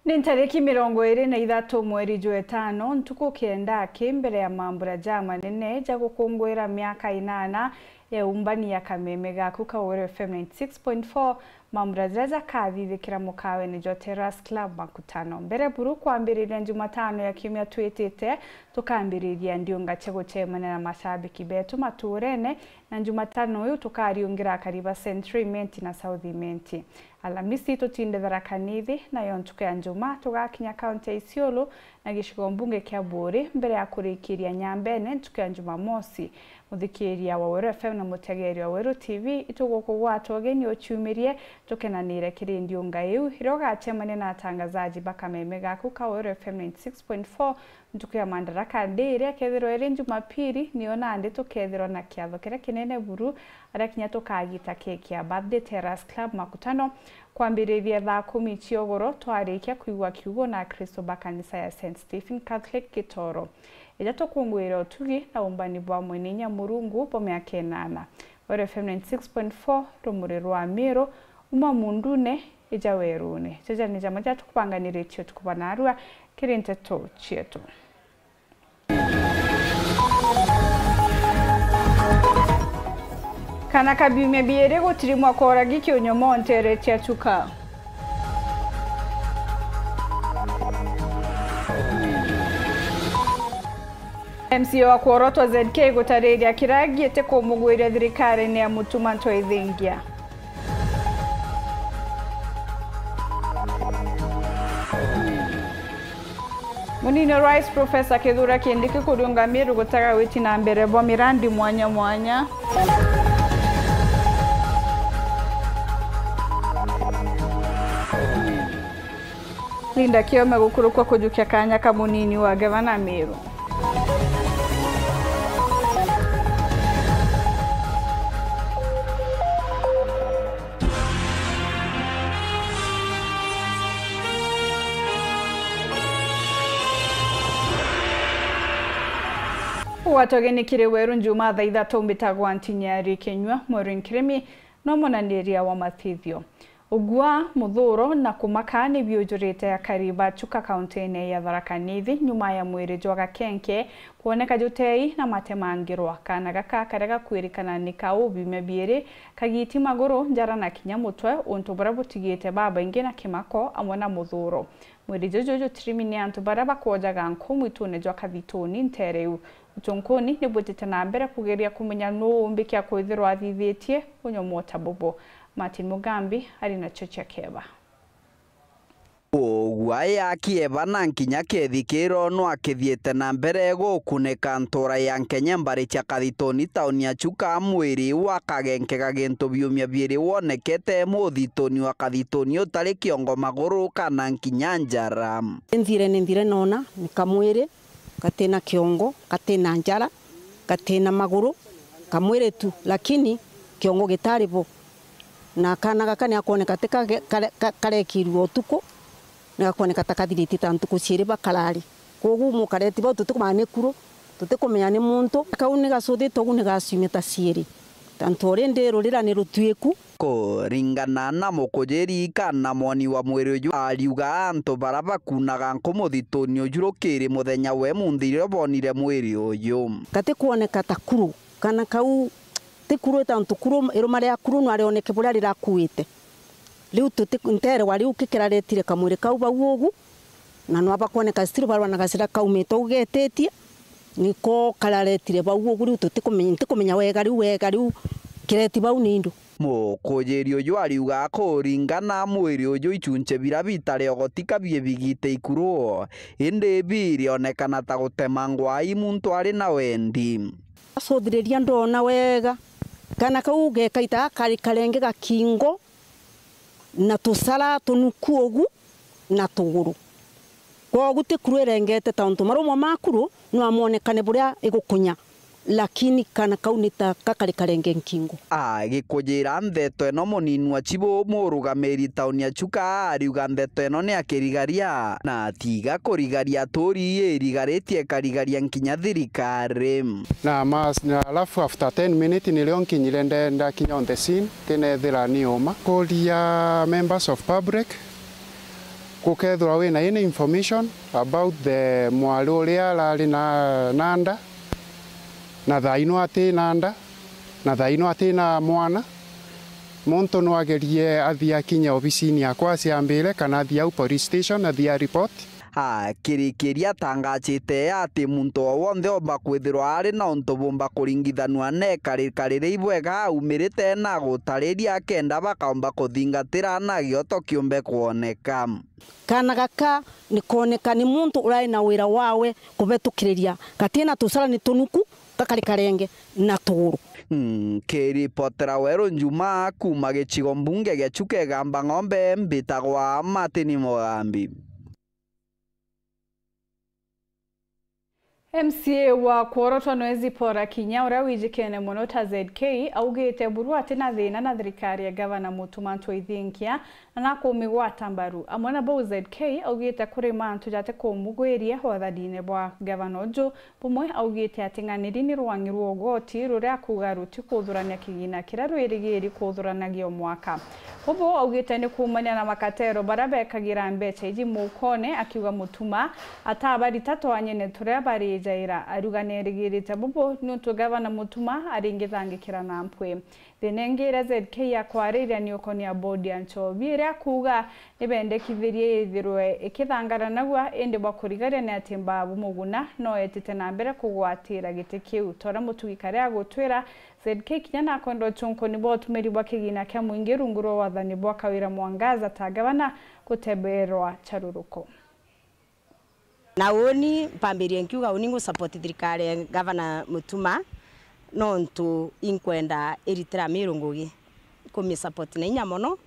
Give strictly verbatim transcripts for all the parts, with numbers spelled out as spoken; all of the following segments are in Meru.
Ni ntariki mirongo iri na ithatu mweri jwa itano, ntuku kenda aki mbere ya mambura jamanene ja gukunguira miaka inana ya umbani ya kameme gaku ka Weru F M ninety six point four, mambura jaria jakathithikira mukawene jwa Terrace Club Makutano. Mbere buru kwambiriria Jumatano ya kiumia twitite, tukambiriria ndiunga cia gucemania na mashabiki betu maturene, na Jumatano iu tukariungira akari ba Central Imenti na South Imenti. Alamisi tutinde Tharaka Nithi, nayo ntuku ya Njuma tugakinya kaunti ya Isiolo na gicigo mbunge kia Buuri mbere ya kurikiria Nyambene ntuku ya Jumamosi. Muthikiria wa Weru F M na mutegeeri wa Weru T V, itugukugwata ugeni uciumirie, tukenanire kiri ndiunga iu iria ugacemania na atangazaji ba kameme gaku ka Weru F M ninety six point four ntuku ya Madaraka Day, iria kethirwa iri Jumapili, nio nandi tukethirwa na kiatho kiria kinene buru, aria kinya tukagita keki ya birthday Terrace Club Makutano, kwambiriria thaa kumi cia ugoro, twarikia kwigua kiugo na Akristo ba kanisa ya Saint Stephen Catholic Gitoro. Ija tukunguire utugi na umbani bwa mwene inya Murungu bwa miaka inana. Weru F M ninety six point four, rumuri rwa Miru, uma mundune, ija werune. Jaja ni jamwe jaria tukubanganiritie utuku bwa narua kiri nteto cietu. Kana ka biumia biiri gutirimwa kwa uragi kiunyomo ntere cia Chuka. M C A wa kworotwa Z K gutariria kira agiite kumugwiria thirikarine ya Mutuma Ntoithingia. Munini wa Rais Professor Kithure Kindiki kuriunga Miru gutega witi na mbere bwa mirandi mwanya mwanya. Linda Kiome gukurukwa kujukia kanya ka munini wa gavana Miru. Ugwatwa ugeni kiri Weru Njuma thaa ithatu, mbitagwa Ntinyari Kinyua, Maureen Kirimi no munaniria wa mathithio. Ugua, muthuro na kumaka ni biujurite akari ba Chuka kaunti-ini ya Tharaka Nithi nyuma ya mwiri jwa Gakenke kwoneka jutei na matemangirwa. Kaana gaka karia gakwirikana ni ka ubiumia biiri kagiti maguru, njara na kinya mutwe, untu buria butigite babaingi na kimako amwe na muthuro. Mwiri juju jutirimi ni antu baria bakwojaga nku mwitune jwa Kathituni ntere iu. Utunkuni ni bwitite na mbere kugeria kumenya nuu umbikia kwithirwa athithitie unyomota bubu. Martin Mugambi ari nacio cia keba. Ugua ya kieba na nkinya kethikiro no akithiite na mbere gukuneka ntura ya Nkenya mbari cia Kathituni tauni ya Chuka, mwiri wa Kagenke ga gintu biumia biiri wonekete muthituni wa Kathituni utari kiongo maguru kana nkinya njara. Nthire, ni nthire nona ni kamwiri gatina kiongo, gatina njara, gatina maguru, kamwiri tu, lakini kiongo gitari bo. Na kaana gaka ni gakwoneka ti kage-, kare-, ka-, karekirua utuku, ni gakwoneka ta kathiritie ta ntuku ciiri bakarari. Kwogu mukareti bau tutikumenya ni kuru, tutikumenya ni muntu. Kau ni gacuthite ugu ni ga ciumia ta ciiri. Tantu already rurira ni rutuiku. Kuringana na mukujiri kana mwoni wa mwiri uju, ariuga antu bara bakunaga nku muthituni uju rukiri muthenya we munthi riria bonire mwiri uju. Gatikwoneka ta kuru, kana kau ti kuru, ta ntu kuru iruma ria kuru no arioneke buria rirakuite. Riu tuti-, nterewa riu kikiraretire kamwiri kau bau ugu, na no abakwoneka still barwa na gacira kaumite ugu getitie, niko kararetire bau ugu, riu tutikumenya, ntikumenya wega riu, wega riu kireti bau ni indu. Mukujiri uju ariuga kuringana mwiri uju ichunche bira bitari ogotika bie bigite ikuru, indi birionekana ta gutemangwa i muntu ari na wendi. Acuthiriria ndona wega, kana kau gekaita kari karenge gakingo, na tucara tunuku ugu na tuguru. Kwogu ti kuru irengete, ta untu marumwa ma kuru no amwonekane buria igukunya, lakini kana kau ni ta kakari karenge nkingo. Agikujira ndeto ino, munini wa Chibu murugamiri tauni ya Chuka ariuga ndeto ino ni ya kirigaria, na atiga kurigaria aturi, irigaritie ikarigaria nkinya thirikari. Na mas-, na alafu after ten minutes nirio nkinyire nde-, ndakinya on the scene, tinethira ni uma. Kuria members of public, Gukethirwa wina any information about the mwari uria arari na, na nda, na thaino ati na nda, na thaino ati na mwana, muntu no agerie athii akinye obisini yakwa aciambire, kana athii au police station athii a report. Akirikiria atangajite ati muntu o wonthe omba kwithirwa ari na untu bumba kuringithanua na ikarika riria ibwega aumirite na gutariria, kenda bakaomba kuthingatira na gioto kiumbe kwoneka. Kaana gaka ni kooneka ni muntu urari na wira wawe kubetukiriria, gatina tucara ni tunuku, gakari karenge na tuguru. Nkiripotera Weru Njuma kuuma gicigo mbunge gia Chuka Igamba Ng'ombe, mbitagwa Martin Mugambi. M C A wa kworotwa nwe Zipporah Kinya, uria wijikene mono ta Z K, augite buru ati na thina na thirikari ya Gavana Mutuma M'Ethingia na nakumigwata mbaru. Amwe na bau, Z K augite kuri mantu jati kumugwiria wathanine bwa gavana uju. Bumwe augite ating'aniri ni rwang'i rwa ugoti ruria akuuga rutikuthurania kigina kiria rwirigiri kuthuranagia o mwaka. Bubu augite ni kuumania na makatero baria bekagira mbeca iji mukone, akiuga Mutuma atabarita twanyene turia barijaira. Ariuga nerigirite bubu niuntu gavana Mutuma aringithangikira na mpwi. Thina ingi iria Z K akwariria ni ukonia bodi ya nchobi, iria akuuga nibendekithirie ithirwe ikithangaranagua, indi bwa kurigaria ni ati Mbabu Muguna no etite na mbere kugwatira giti kiu. Toria Mutugi Kare agutwira, Z K Kinya nakwenda uchunkuni bwa utumiri bwa kigina kia mwingi rungu rwa wathani bwa Kawira Mwangaza ta gavana guteberwa charuruko. Na uni mpambirie nkiuga uni ngu support thirikari ya Gavana Mutuma, nontu inkwenda iritira Miru ngugi. Kumi support na inya mono,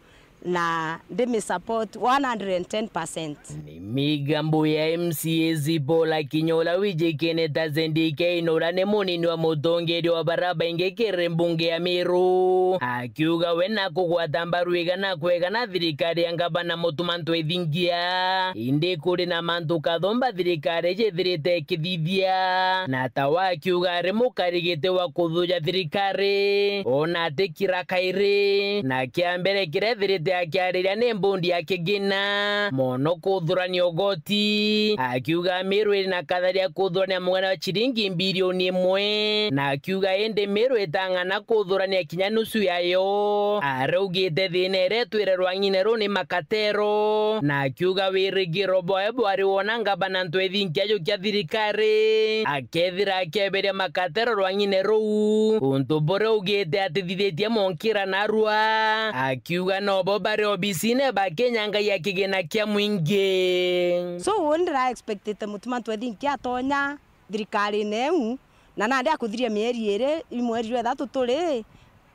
na ndimi support one hundred and ten percent. Ni migambo ya M C A Zipporah Kinya uria wijikene ta Zendikei, na uria ni munini wa mutongeria wa baria baingi kiri mbunge ya Miru. Akiuga we na kugwata mbaru igana kwa igana thirikari ya Gavana Mutuma M'Ethingia, indi kuri na mantu kathumba thirikari iji ithirite ikithithia. Na ta we akiuga ari mukari giti wa kuthuja thirikari, ona atikira kairi. Na kia mbere kiria ethirite akiariria ni mbondi ya kigina mono kuthurania ugoti. Akiuga Miru iri na katharia kuthurania mugana wa ciringi mbirioni imwe, na akiuga indi Miru itang'ana kuthurania kinya nusu yayo. Araugite thina iria itwire rwang'ine ruu ni makatero, na akiuga wirigiro bwawe bwari wona Gavana M'Ethingia ajukia thirikari, akethira akieberia makatero rwang'ine ruu, untu buria augite atithithitie monkira narua. Akiuga nobo bari obisine bakinyangagia kigina kia mwingi. So uu ndira expectite Mutuma M'Ethingia atonya thirikarine iu, na nandi akuthiria mieri iri, i mweri jwa ithatu turi,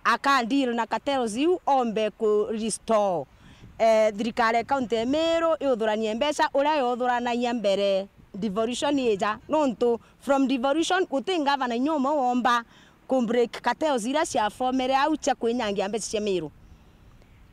aka deal na cartels iu, ombe ku restore, eh, thirikari ya county ya Meru iuthuranie mbeca uria yothuranagia mbere devolution ija, nontu from devolution guti ngavana inya umwe womba ku break cartels iria cia formere au cia kwinyangia mbeca cia Meru.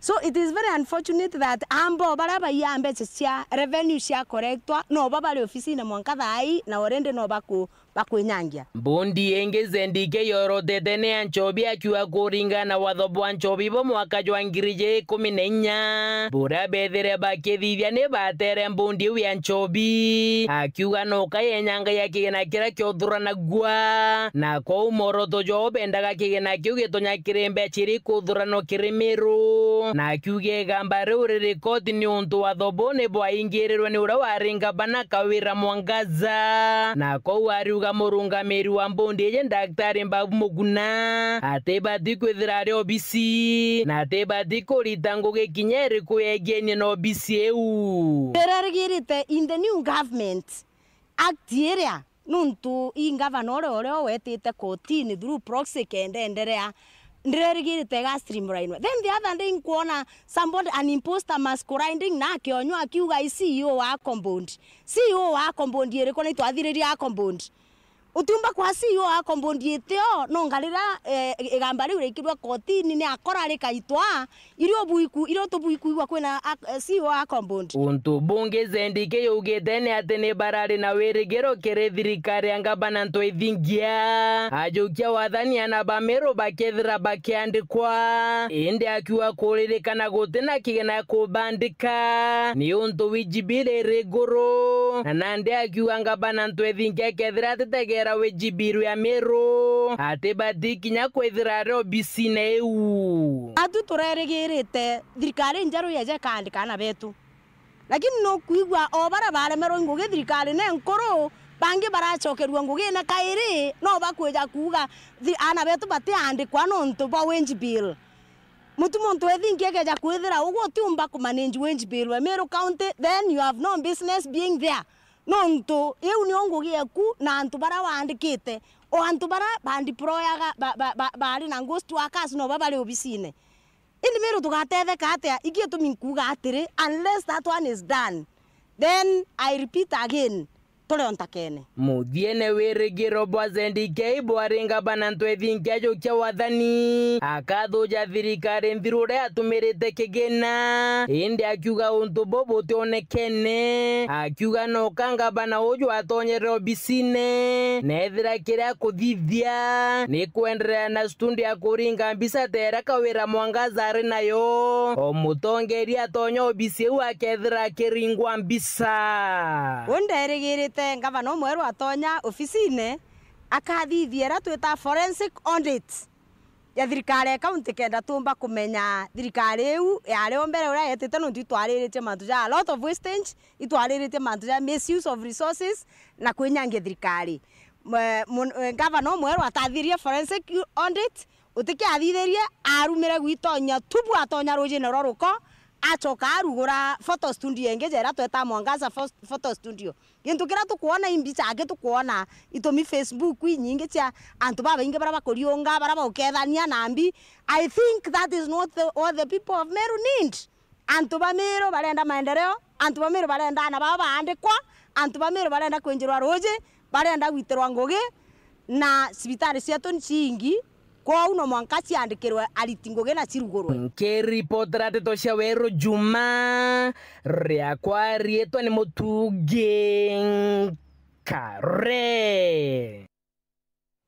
So it is very unfortunate that ambo baria baiyaa mbeca cia revenue cia collectwa, nobo bari ofisine mwanka thaa ii, na already no baku-, bakwinyangia. Mbondi ingi Zendikei yorotete ni ya nchobi, akiuga kuringana na watho bwa nchobi bwa mwaka jwa ngiri ijiri ikumi na inya, buria bethire bakithithia ni batere mbondi iu ya nchobi, akiuga no kayenyangagia kigina kiria kiothuranagua, na kwou mworoto jwao bendaga kigina kiu gitonya kiri mbeca iria ikuthuranwa kiri Miru, na akiuga igamba riu riri koti niuntu watho buu ni bwaingirirwe ni uria wari ngavana Kawira Mwangaza, na kwou ariuga murungamiri wa mbondi iji Daktari Mbabu Muguna atibati kwithira ari obisi, na atibati kurita ngugi kinya iriku yegienie na obisi iu. Ndirerigirite in the new government act iria, nuntu i ngavana uria, uria wetite kotini through proxy kenda enderea, ndirerigirite iga streamlinwe. Then the other day nkwona somebody, an imposter masquerading na akionywa akiuga i C E O wa Compound. C E O wa Compound iriku na itwathiririe a Compound? Utiumba kwa C E O a compound itio, no ngarira, eh, igamba riu riikirwe kotini, ni akora rikaitwa, irio buiku, irio tubuikuigua kwina a-, eh, C E O a compound. Untu bungi Z D K yaugite ni ati ni barari na wirigiro kiri thirikari ya ngavana Ntwethingia. Ajukia wathani ana ba Meru bakethira bakiandikwa, indi akiuga kuririkana gutina kigena kubandika, ni untu wage bill iri iguru. Na nandi akiuga ngavana Ntwethingia akethira atitegera wage bill ya Meru, ati bati kinya kwithira ari obisine iu. Atu turerigirite thirikari njeru yeje ikaandika ana betu. Lakini nukwigua o baria baremerwe ngugi thirikari ne nkuru, bangi baracokerua ngugine kairi, no bakwija kuuga thi-, ana betu batiandikwa nontu bwa wage bill. Mutu muntu ethingi ekeja kwithira ugwe utiumba kumanage wage bill we Meru County, then you have no business being there. Nontu iu nio ngugi eku na antu baria waandikite. O antu baria bandiployaga ba, ba, ba, bari na ghost workers no ba bari obisine. Indi Meru tugatetheka atia? Iki gitumi nkuuga atiri, unless that one is done, then I repeat again, turi o ntakene. Muthiene wirigiro bwa Z D K bwari ngavana Ntwethingia ajukia wathani, akathuja thirikari nthiru uria yatumirite kigina, indi akiuga untu buu butionekene. Akiuga noka ngavana uju atonyere obisine, nethira kiria kuthithia ni kwenderea na studio ya kuringa mbica ta iria Kawira Mwangaza ari nayo. O mutongeria atonya obisi iu akethira akiringwa mbica. Uu nderigirite ngavana umweru atonya obisine, akathithia iria twita forensic audit ya thirikari ya county, kenda tuumba kumenya thirikari iu yari o mbere uria yetite, nontu itwariritie mantu ja a lot of wastage, itwariritie mantu ja misuse of resources na kwinyangia thirikari. Mwe-, mun-, eh, ngavana umweru atathirie forensic audit, utikiathithirie, arumire gwitonya tubu atonya rujine rwa ruko, acoka arugura photo studio ingi ja iria tweta Mwangaza Pho-, Photo Studio. Gintu kiria tukwona i mbicha aki tukwona itumi Facebook inyingi cia antu babaingi baria bakuriunga, baria baukethania na mbi. I think that is not the, what the people of Meru need. Antu ba Meru barenda maendeleo, antu ba Meru barenda ana bao baandikwa, antu ba Meru barenda kwinjirwa ruuji, barenda gwitirwa ngugi, na cibitari cietu ni ciingi. Kwou no mwanka ciandikirwe ariti ngugi na cirugurwe. Nkiripotera ndeto cia Weru Juma, riakwa riitwa ni Mutungi Nkare.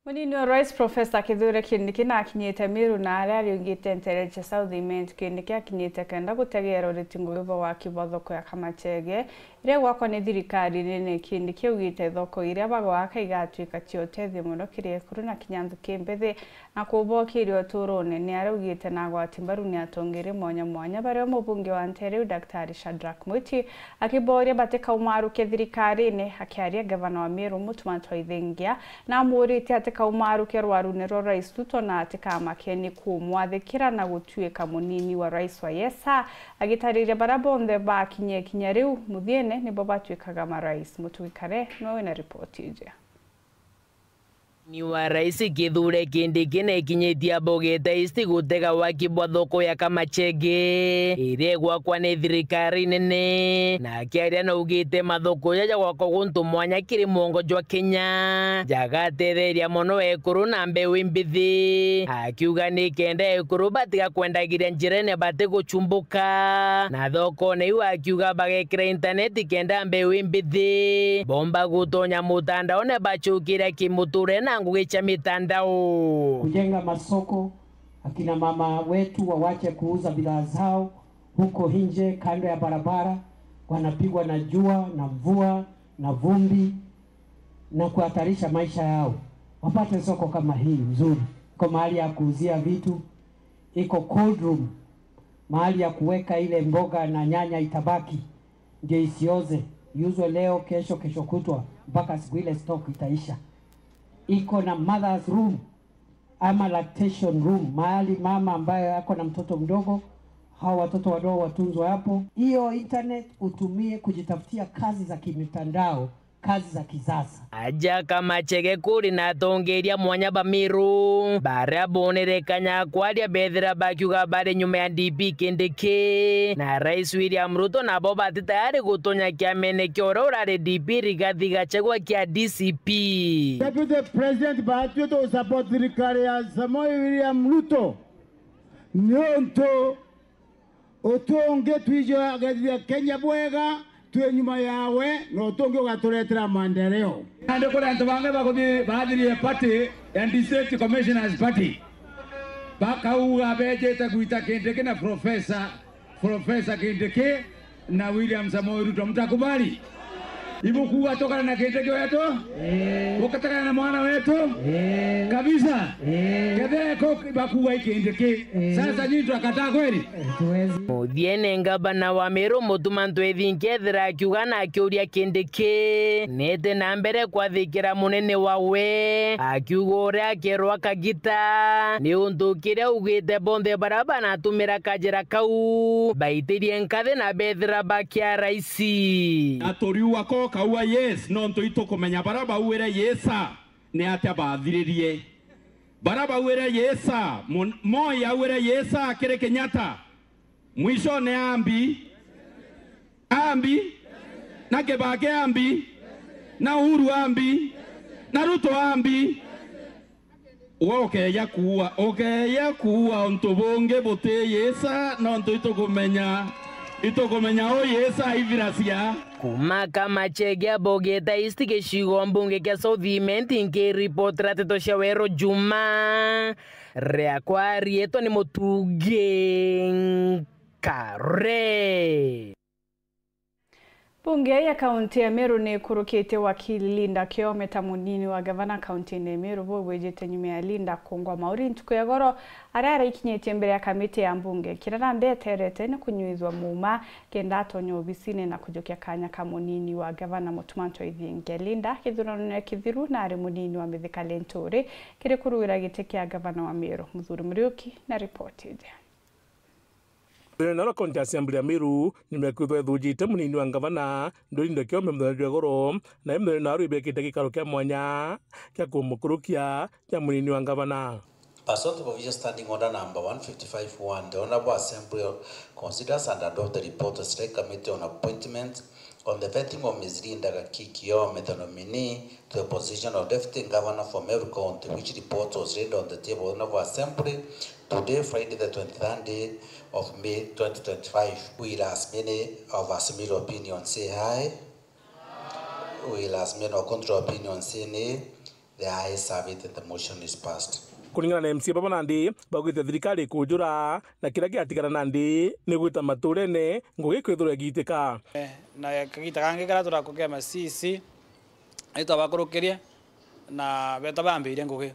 Munini wa Rais Professor Kithure Kindiki nakinyite Meru na aria ariungite ntere cia South Imenti. Kindiki akinyite kenda gutegeera uriti ngugi bwa waki bwa thoko ya Kamachege, iria igwakwa ni thirikari nene. Kindiki augite thoko iria bagwaka igatwika cia utethio mono kiri ekuru na kinya nthuki mbithi na kubokiria uturone. Ni araugite na agwati mbaru ni atongeria mwanya mwanya, bario mubunge wa ntere iu Daktari Shadrack Mwiti akiboria batikaumaruke thirikarine. Akiaria, ngavana wa Meru Mutuma Ntwethingia na amuritie atikaumaruke rwarune rwa Rais Ruto na atikamake ni kumwathikira na gutuika munini wa Rais wa Yesa. Agitariria baria bonthe bakinye ikinya riu, muthiene nibo batuikaga marais. Mutugi Kare niwe wina ripoti iji. Ni wa Rais Kithure Kindiki na ikinyitie Bogete East gutega waki bwa thoko ya Kamachege, iria igwakwa ni thirikari nene. Na akiaria naugite mathoko jaja jagwakwa guntu mwanya kiri mwongo jwa Kenya, jagatetheria mono ekuru na mbeu imbithi. Akiuga ni kenda ekuru batiga kwendagiria njirene batiguchumbuka. Na thokone iu akiuga bagekira intaneti kenda mbeu imbithi bomba gutonya mutandaone bachukire kimuture na ngugi cia mitandao. Kujenga masoko, akina mama wetu wawache kuuza bidhaa zao huko nje kando ya barabara, wanapigwa na jua na mvua na vumbi na kuhatarisha maisha yao. Wapate soko kama hii nzuri, iko mahali ya kuuzia vitu, iko cold room, mahali ya kuweka ile mboga na nyanya itabaki, ndio isioze, iuzwe leo, kesho, kesho kutwa, mpaka siku ile stock itaisha. Iko na mother's room ama lactation room, mahali mama ambaye ako na mtoto mdogo, hao watoto wadogo watunzwe hapo. Hiyo internet utumie kujitafutia kazi za kimitandao kazi za kisasa. Aja Kamachege kuri na atongeria mwanya ba Meru, baria bonerekanya kwaria bethira bakiuga bari nyuma ya D P Kindiki, na Rais William Ruto nabo bati tayari gutonya kiamene kia uria urari D P Rigathi Gachagua kia D C P. Deputy President, batwi tu support thirikari ya Samoei William Ruto, niuntu utungi twiji agethithia Kenya bwega, twi nyuma yawe, na utungi ugaturetera maendeleo. Nandi kuri antu bangi bakuthi bathirie party ya District Commissioners Party, bakauga bejite gwita Kindiki na Professor, Professor Kindiki na William Samoei Ruto. Mtakubali? Ibukuga tukare na Kindiki wetu? Ii. Ukatagana na mwana wetu? Ii. Kabisa? Ii. Ketheko bakuga i Kindiki. Ii. Sasa nyinyi twakataa kweli? Hatuwezi. Muthiene ngavana wa Meru Mutuma Ntwethinkia ethira akiuga na akiuria Kindiki nete na mbere kwathikira munene wawe, akiuga uria akerwa kagita, ni untu kiria augite bonthe baria banatumira kajira kau baitirie nkathi na bethira bakia raisi. Na turiuga ko kaua yes, nontu itukumenya baria bauire yesa ni atia bathiririe. Baria bauire yesa, Mon-, Moi auire yesa kiri Kenyatta, mwishone ambi, ambi, na Kibaki ambi, na Uhuru ambi, na Ruto ambi. We ukeeja kuua, ukeeja kuua untu bungi buti yisa, nontu itukumenya, itukumenya u yisa ithiracia. Kuuma Kamachege Bogeta East, gicigo mbunge kia South Imenti, nkiripotera nteto cia Weru Juma, riakwa riitwa ni Mutungi Nkare. Mbunge ya kaunti ya Meru ni ikurukitie wakili Linda Kiome ta munini wa gavana kaunti-ini ya Meru, buu bwijite nyuma ya Linda kungwa mauri ntuku ya goro, aria araikinyitie mbere ya kamiti ya mbunge. Kiria nandi eterete ni kunyuithua muuma kenda atonya obisine na kujukia kanya ka munini wa gavana Mutuma Ntwethingia. Linda, githurano-ini kithiru, na ari munini wa Mithika Linturi kiri kuruira giti kia gavana wa Meru. Muthuri Muriuki na ripoti iji. Thina na kaunti ya Assembly ya Meru nimekwithwa ethujite munini wa ngavana Ndweri Ndekio muthenya jwa igoro, na muthenya na aru ibekite gikaro kia mwanya kia kumukurukia kia munini wa ngavana. Pursuant to Provincial Standing Order number one fifty-five one, the Honorable Assembly considers and adopts the report of Select Committee on Appointment on the vetting of Miss Linda Gaki Kiome, the nominee to the position of Deputy Governor for Meru County, which report was laid on the table of Assembly today, Friday, the twenty-third day of May twenty twenty-five. Will as many of us submit opinion say aye? Will as many of contrary opinion say nay? The ayes have it and the motion is passed. Kuringana na M C A baba nandi, baugite thirikari ikujura, na kiria giatigara nandi ni gwita maturene ngugi ikwithirwa igiitika. Eh, na kagita kangi karia turakukema C C, ni twabakurukirie na beeta baambiirie ngugi.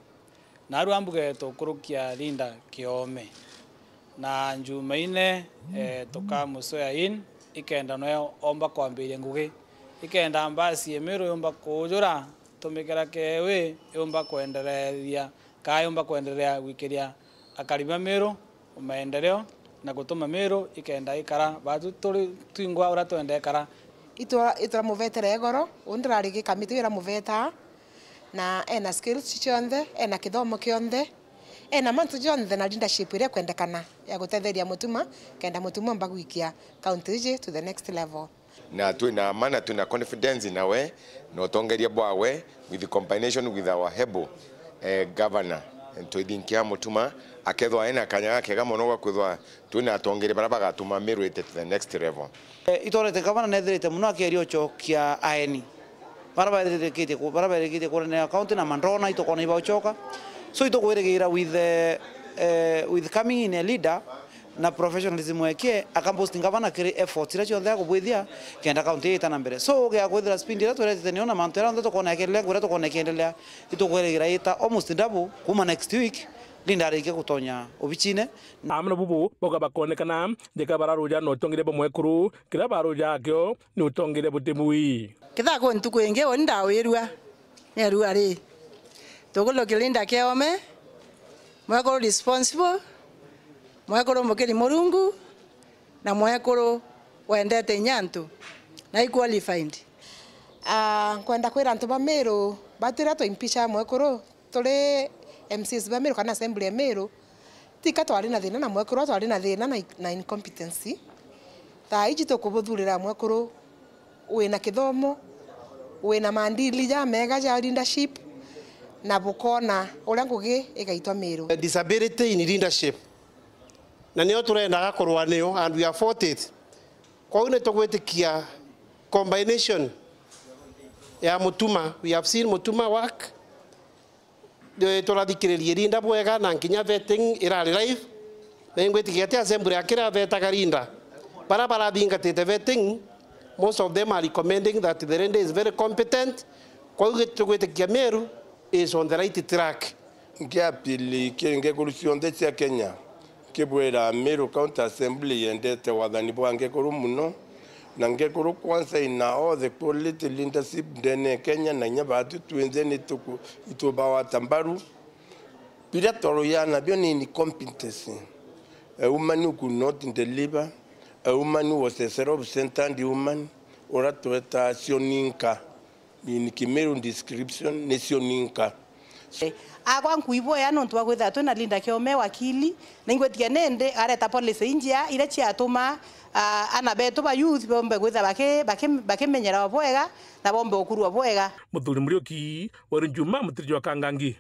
Naarua ambuge tukurukia Linda Kiome. Na Jumaine, eh, tukamucwea in, ikenda noe omba kwambiria ngugi. Ikenda mbasi ya Meru yumba kuujura, tumikira keewi yumba kwendereethia, kaa yumba kwenderea gwikiria akari ba Meru maendeleo, na gutuma Meru ikenda ikara baatu turi twingwa uria twenda ikara. Itwa-, ituramuvetere igoro, uu ndirari gikamiti iramuvetaa, na ena skills cionthe, ena kithomo kionthe, ena mantu jonthe na leadership iria ikwendekana ya gutetheria Mutuma, kenda Mutuma omba gwikia county iji to the next level. Na twina ma na twina confidence nawe, na utongeria bwawe with combination with our able, eh, governor, Ntwethinkia Mutuma, akethwa ena kanya gakega mono ga kwithwa twina atongeria baria bagatuma Meru ite to the next level. Eh, itwarete gavana nethirite mono akeria ucokia aeni. Bara bathirikitie ku-, bara bathirikitie kuranira county na mandona, itukona ibaucoka. So itukwirigira with, eh, eh, with coming in a leader na professionalism ekie, akamboosting gavana kiri efforts iria cionthe akubwithia kenda county iita na mbere. So ugia kwithira speed iria tweretete niyo na mantu iria onthe tukona ikiendelea, nguria tukona ikiendelea, itukwirigira ita almost double kuma next week, Linda arikia gutonya obichine. Amwe na bubu boga bakonekana, ndeka bararuja na utongeria bwa mwekuru, kiria baruja akio ni utongeria butimui. Kethira kwi ntuku ingi, uni ndawirua, nerua ri, tukurukia Linda Kiome, mwekuru responsible, mwekuru mukiri Murungu, na mwekuru wendete inya antu, na i qualified. Ah, nkwenda kwira antu ba Meru, batwira twaimpeacha mwekuru, turi M Cs ba Meru kana assembly ya Meru, tika twari na thina na mwekuru, twari na thina na, na incompetency. Thaa iji tukubuthurira mwekuru wina kithomo, wina maandili jamega ja leadership, na bukona uria ngugi igaitwa Meru. Disability in leadership. Na nio turendaga kurwa nio, and we are for it. Kwou ni tugwitikia combination ya Mutuma. We have seen Mutuma work. Eh, turathikiririe Linda bwega na nkinya vetting irari live. Na ingwitikia ati assembly ya kira vetaga Linda, bara barathingatite vetting, most of them are recommending that the lady is very competent. Kwou tugwitikia Meru is on the right track. Nkiapili ki ngekuru cionthe cia Kenya, nkibwira Meru County Assembly yendete wathani bwa ngekuru muno, na ngekuru kwanza ina all the quality leadership ndene ya Kenya, na inya baatu twinthe ni tuku-, itubawata mbaru. Biria twaruyana nabio ni incompetency. A woman who could not deliver, a woman who was a self-centered woman, uria tweta cioninka. In Kimiru description, nicio ninka. Akwa nkuibwea nontu bwa kwithirwa twina Linda Kiome wakili, na ingwitikia nindi areta policy injia iria ciatuma, ah, ana betu ba youth bombe kwithirwa baki-, baki-, bakimenyera o bwega na bombe gukurua bwega. Muthuri Muriuki, Weru Njuma, Mutiri jwa Kangangi.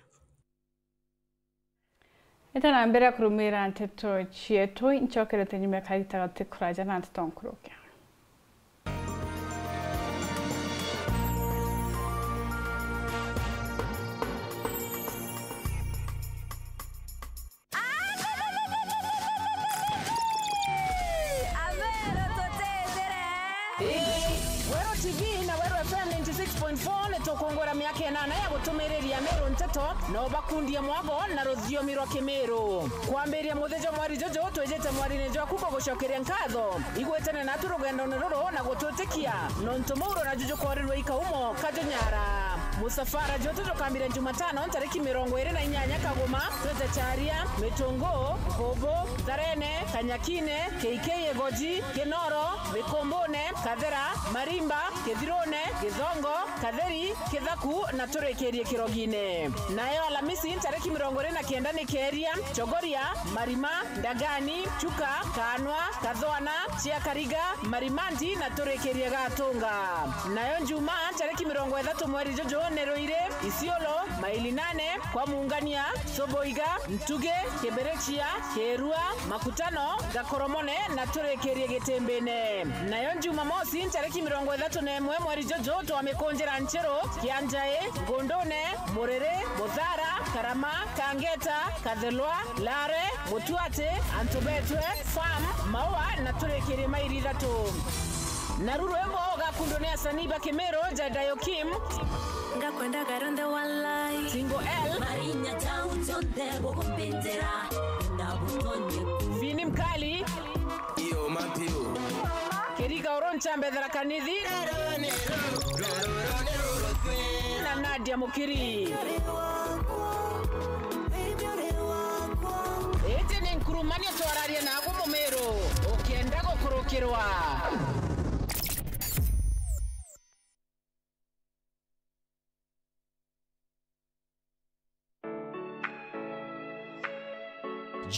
Ita na mbere ya kurumira nteto cietu, ncokerete nyuma ya kagita gati kuraja na nteto nkuruke. Abero tutethire. Ii, Weru T V na Weru F M ninety six point four ni tukungwira miaka inana ya gutumiriria Meru nteto na ubakundia mwago na ruthiomi rwa Kimiru. Kwambiria muthenya jwa mweri juju, twijite mwarine jwaku kugucokeria nkatho igwitene natu rugendone ruru na gutwitikia, nontu muuro na juju korirwe ikaumo kajunyara. Musafara jwetu jukambiria Jumatano ntariki mirongo iri na inyanya Kaguma, twite Charia, Mitungu, Bubu, Tharene, Kanyakine, K K Igoji, Kinoro, Mikumbune, Kathera, Marimba, Kithirune, Githongo, Katheri, Kithaku na turikirie Kirogine. Nayo Alamisi ntariki mirongo iri na kenda ni Keria, Chogoria, Marima, Ndagani, Chuka, Kanwa, Kathwana, Chiakariga, Marimanti na turikirie Gatunga. Nayo Njumaa ntariki mirongo ithatu mweri juju ni Ruiri, Isiolo, Maili Nane, kwa Mungania, Soboiga, Ntugi, Kibirichia, Kirua, Makutano, Gakoromone na turikirie Gitimbine. Nayo Jumamosi ntariki mirongo ithatu na imwe mweri juju twamikunjira Nchiru, Kianjai, Ngundune, Muriri, Muthara, Karama, Kangeta, Kathelwa, Lare, Mutuati, Antubetwe, Farm, Maua na turikirie mairi ithatu. Naru rwimbo ugakundwa ni asanii ba Kimiru, Jadayo Kim, Ngakwendaga rwinthe walai. Single L, Marinya jau jonthe bugumbindira, na butonye ku. Vini Mkali, Iyo, Matthew. Kiriga Oroncha Mbethera Kanithi, na Nadia Mukiri. Iji ni nkurumania twararia naagwe Mumiru, ukienda gukurukirwa.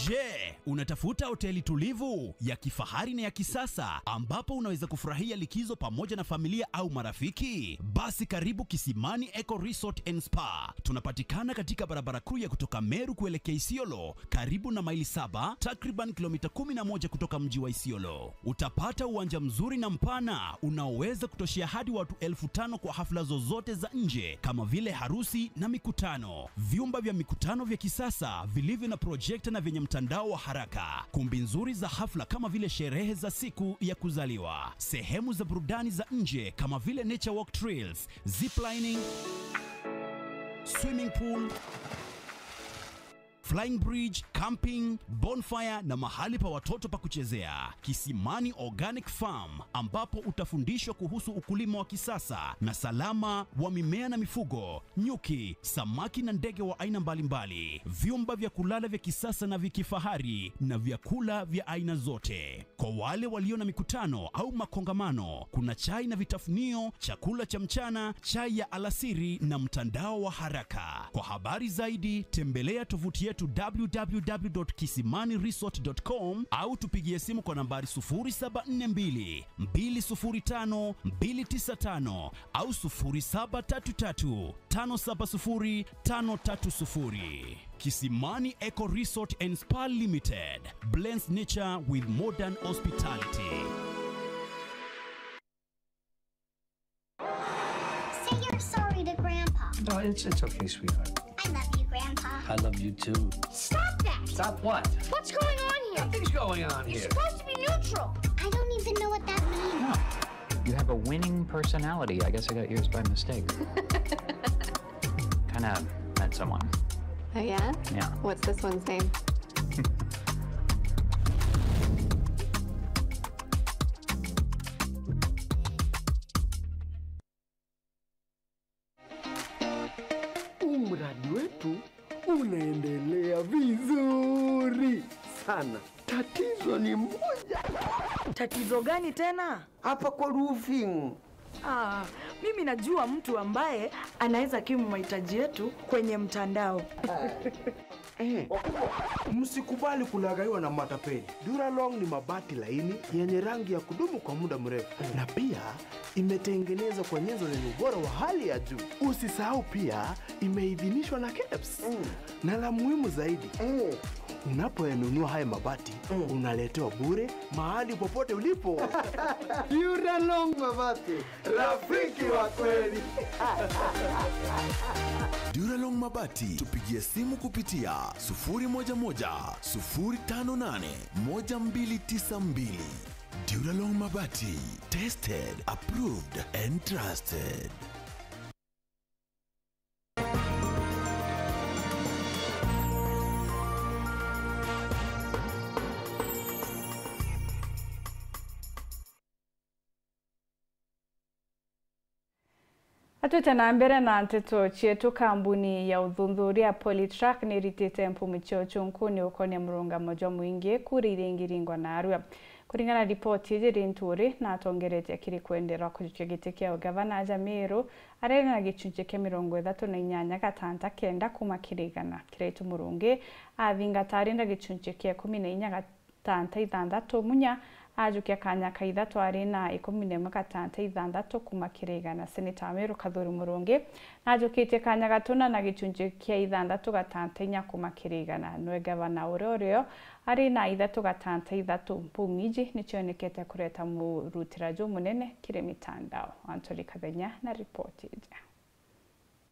Je, unatafuta hoteli tulivu, ya kifahari na ya kisasa ambapo unaweza kufurahia likizo pamoja na familia au marafiki? Basi karibu Kisimani Eco Resort and Spa. Tunapatikana katika barabara kuu ya kutoka Meru kuelekea Isiolo, karibu na Maili Saba, takriban kilomita kumi na moja kutoka mji wa Isiolo. Utapata uwanja mzuri na mpana unaoweza kutoshea hadi watu elfu tano kwa hafla zozote za nje kama vile harusi na mikutano, vyumba vya mikutano vya kisasa vilivyo na projekta na vyenye mtandao wa haraka, kumbi nzuri za hafla kama vile sherehe za siku ya kuzaliwa, sehemu za burudani za nje kama vile nature walk trails, ziplining, swimming pool, flying bridge, camping, bonfire na mahali pa watoto pa kuchezea. Kisimani Organic Farm, ambapo utafundishwa kuhusu ukulima wa kisasa na salama wa mimea na mifugo, nyuki, samaki na ndege wa aina mbalimbali, vyumba vya kulala vya kisasa na vya kifahari na vyakula vya aina zote. Kwa wale walio na mikutano au makongamano, kuna chai na vitafunio, chakula cha mchana, chai ya alasiri na mtandao wa haraka. Kwa habari zaidi, tembelea tovuti yetu w w w dot kisimani resort dot com au tupigie simu kwa nambari sufuri saba nne mbili, mbili sufuri tano, mbili tisa tano au sufuri saba tatu tatu, tano saba sufuri, tano tatu sufuri. Kisimani Eco Resort and Spa Limited blends nature with modern hospitality. Say you're sorry to Grandpa. No, it's, it's okay, sweetheart. I love you, Grandpa. I love you too. Stop that! Stop what? What's going on here? Nothing's going on here. You're supposed to be neutral. I don't even know what that means. You have a winning personality. I guess I got yours by mistake. Kinda met someone. Oh, yeah? Yeah. What's this one's name? Huu mradi wetu unaendelea vizuri sana. Tatizo ni moja. Tatizo gani tena? Hapa kwa roofing. Ah, mimi najua mtu ambaye anaweza kimu mahitaji yetu kwenye mtandao. Eh. Msikubali kulaghaiwa na matapeli. Duralong ni mabati laini yenye rangi ya kudumu kwa muda mrefu, na pia imetengenezwa kwa nyenzo zenye ubora wa hali ya juu. Usisahau pia imeidhinishwa na kebs. Na la muhimu zaidi, unapoyanunua haya mabati, unaletewa bure mahali popote ulipo. Duralong Mabati, rafiki wa kweli. Duralong Mabati, tupigie simu kupitia sufuri moja moja, sufuri tano nane, moja mbili tisa mbili. Duralong Mabati, tested, approved and trusted. Atwite na mbere na nteto cietu, kambuni ya uthuthuria Polytrack niritite mpumi cio cunkuni ukonia murungamo jwa mwingi kura iria ingiringwa narua. Kuringana na ripoti iji, Linturi natongeretie kiri kwenderwa kujukia giti kia ugavana aja Meru, arari na gicunci kia mirongo ithatu na inyanya gatanta kenda kuma kiri igana. Kiraitu Murungi athingata ari na gicunci kia ikumi na inya gatanta ithanthatu, Munya ajukia kanya ka ithatu ari na ikumi na imwe gatanta ithanthatu kuma kiri igana. Seneta wa Meru Kathuri Murungi najukitie kanya gatuna na gicunci kia ithanthatu gatanta inya kuma kiri igana. Nwe gavana uria urio ari na ithatu gatanta ithatu. Mpumi iji nicionekete kureta murutira jumunene kiri mitandao. Anthony Kathenya na ripoti iji.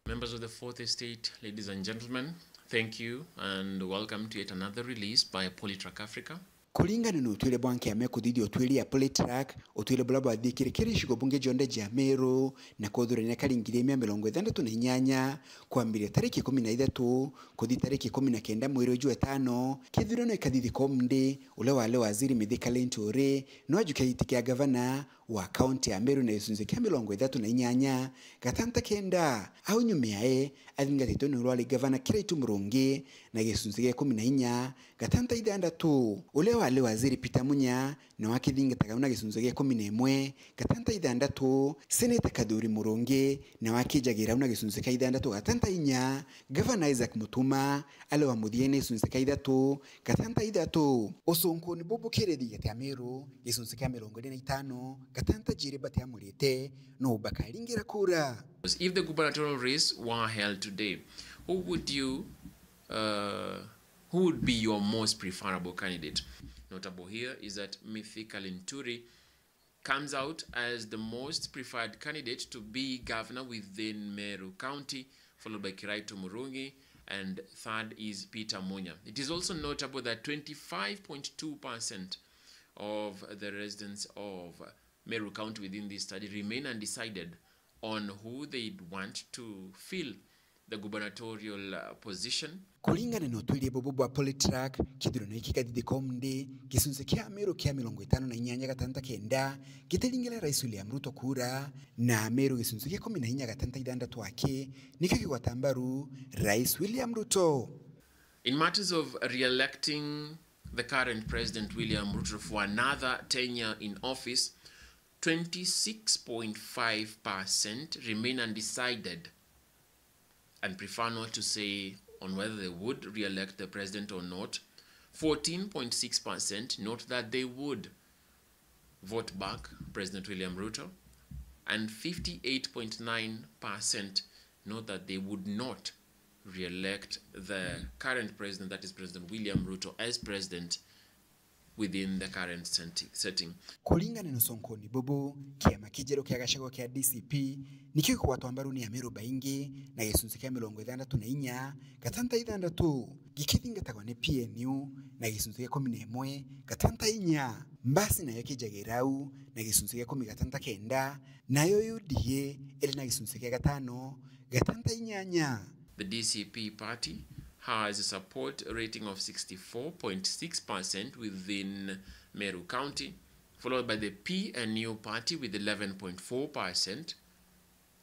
Members of the Fourth Estate, ladies and gentlemen, thank you and welcome to yet another release by Polytrack Africa. Kuringana na utuire bwa nkiama ikuthithia utuire ya Polytrack, utuire buria bwathikire kiri icigo bunge cionthe cia Meru na kuthurania kari ngiri imwe na mirongo ithantatu na inyanya, kwambiria tariki ikumi na ithatu kuthi tariki ikumi na kenda mweri uju wa itano, kithurano gikathithikwa umunthi, uria wari waziri Mithika Linturi no ajukia giti kia gavana wa kaunti ya Meru na gicunci kia mirongo ithatu na inyanya gatanta kenda. Au nyuma yae athingatitwe ni uria wari gavana Kiraitu Murungi na gicunci gia ikumi na inya gatanta ithanthatu. Uria wari waziri Peter Munya nawe akithingataga na gicunci gia ikumi na imwe gatanta ithanthatu. Seneta Kathuri Murungi nawe akijagira na gicunci kia ithanthatu gatanta inya. Gavana Isaac Mutuma ari wa muthia na gicunci kia ithatu gatanta ithatu. Ucunkuni bubu kiri thigete ya Meru, gicunci kia mirongo iri na itano gatanta jiri batiamurite no bakaringira kura. If the gubernatorial race were held today, who would you, uh, who would be your most preferable candidate? Notable here is that Mithika Linturi comes out as the most preferred candidate to be governor within Meru County, followed by Kiraitu Murungi, and third is Peter Munya. It is also notable that twenty-five point two percent of the residents of Meru County within this study remain undecided on who they'd want to fill the gubernatorial uh, position. Kuringana na utwiria bubu bwa Polytrack, kithurano giki gathithikwa umunthi, gicunci kia Ameru kia mirongo itano na inyanya gatanta kenda gitiringira Rais William Ruto kura, na Ameru gicunci kia ikumi na inya gatanta ithantatu aki nikio kigwata mbaru Rais William Ruto. In matters of re-electing the current President William Ruto for another tenure in office, twenty-six point five percent remain undecided and prefer not to say on whether they would re-elect the president or not. Fourteen point six percent note that they would vote back President William Ruto, and fifty-eight point nine percent note that they would not re-elect the current president, that is President William Ruto, as president within the current senti- setting. Kuringana na uconkoni bubu, kiama kijeru kia gacagua kia D C P nikio gikugwatwa mbaru ni Ameru baingi na gicunci kia mirongo ithandatu na inya gatanta ithantatu, gikithingatagwa ni P N U na gicunci kia ikumi na imwe gatanta inya. Mbasi nayo kijagira au na gicunci kia ikumi gatanta kenda, nayo U D A iri na gicunci kia gatano gatanta inyanya. The D C P party has a support rating of sixty-four point six percent within Meru County, followed by the P N U party with eleven point four percent.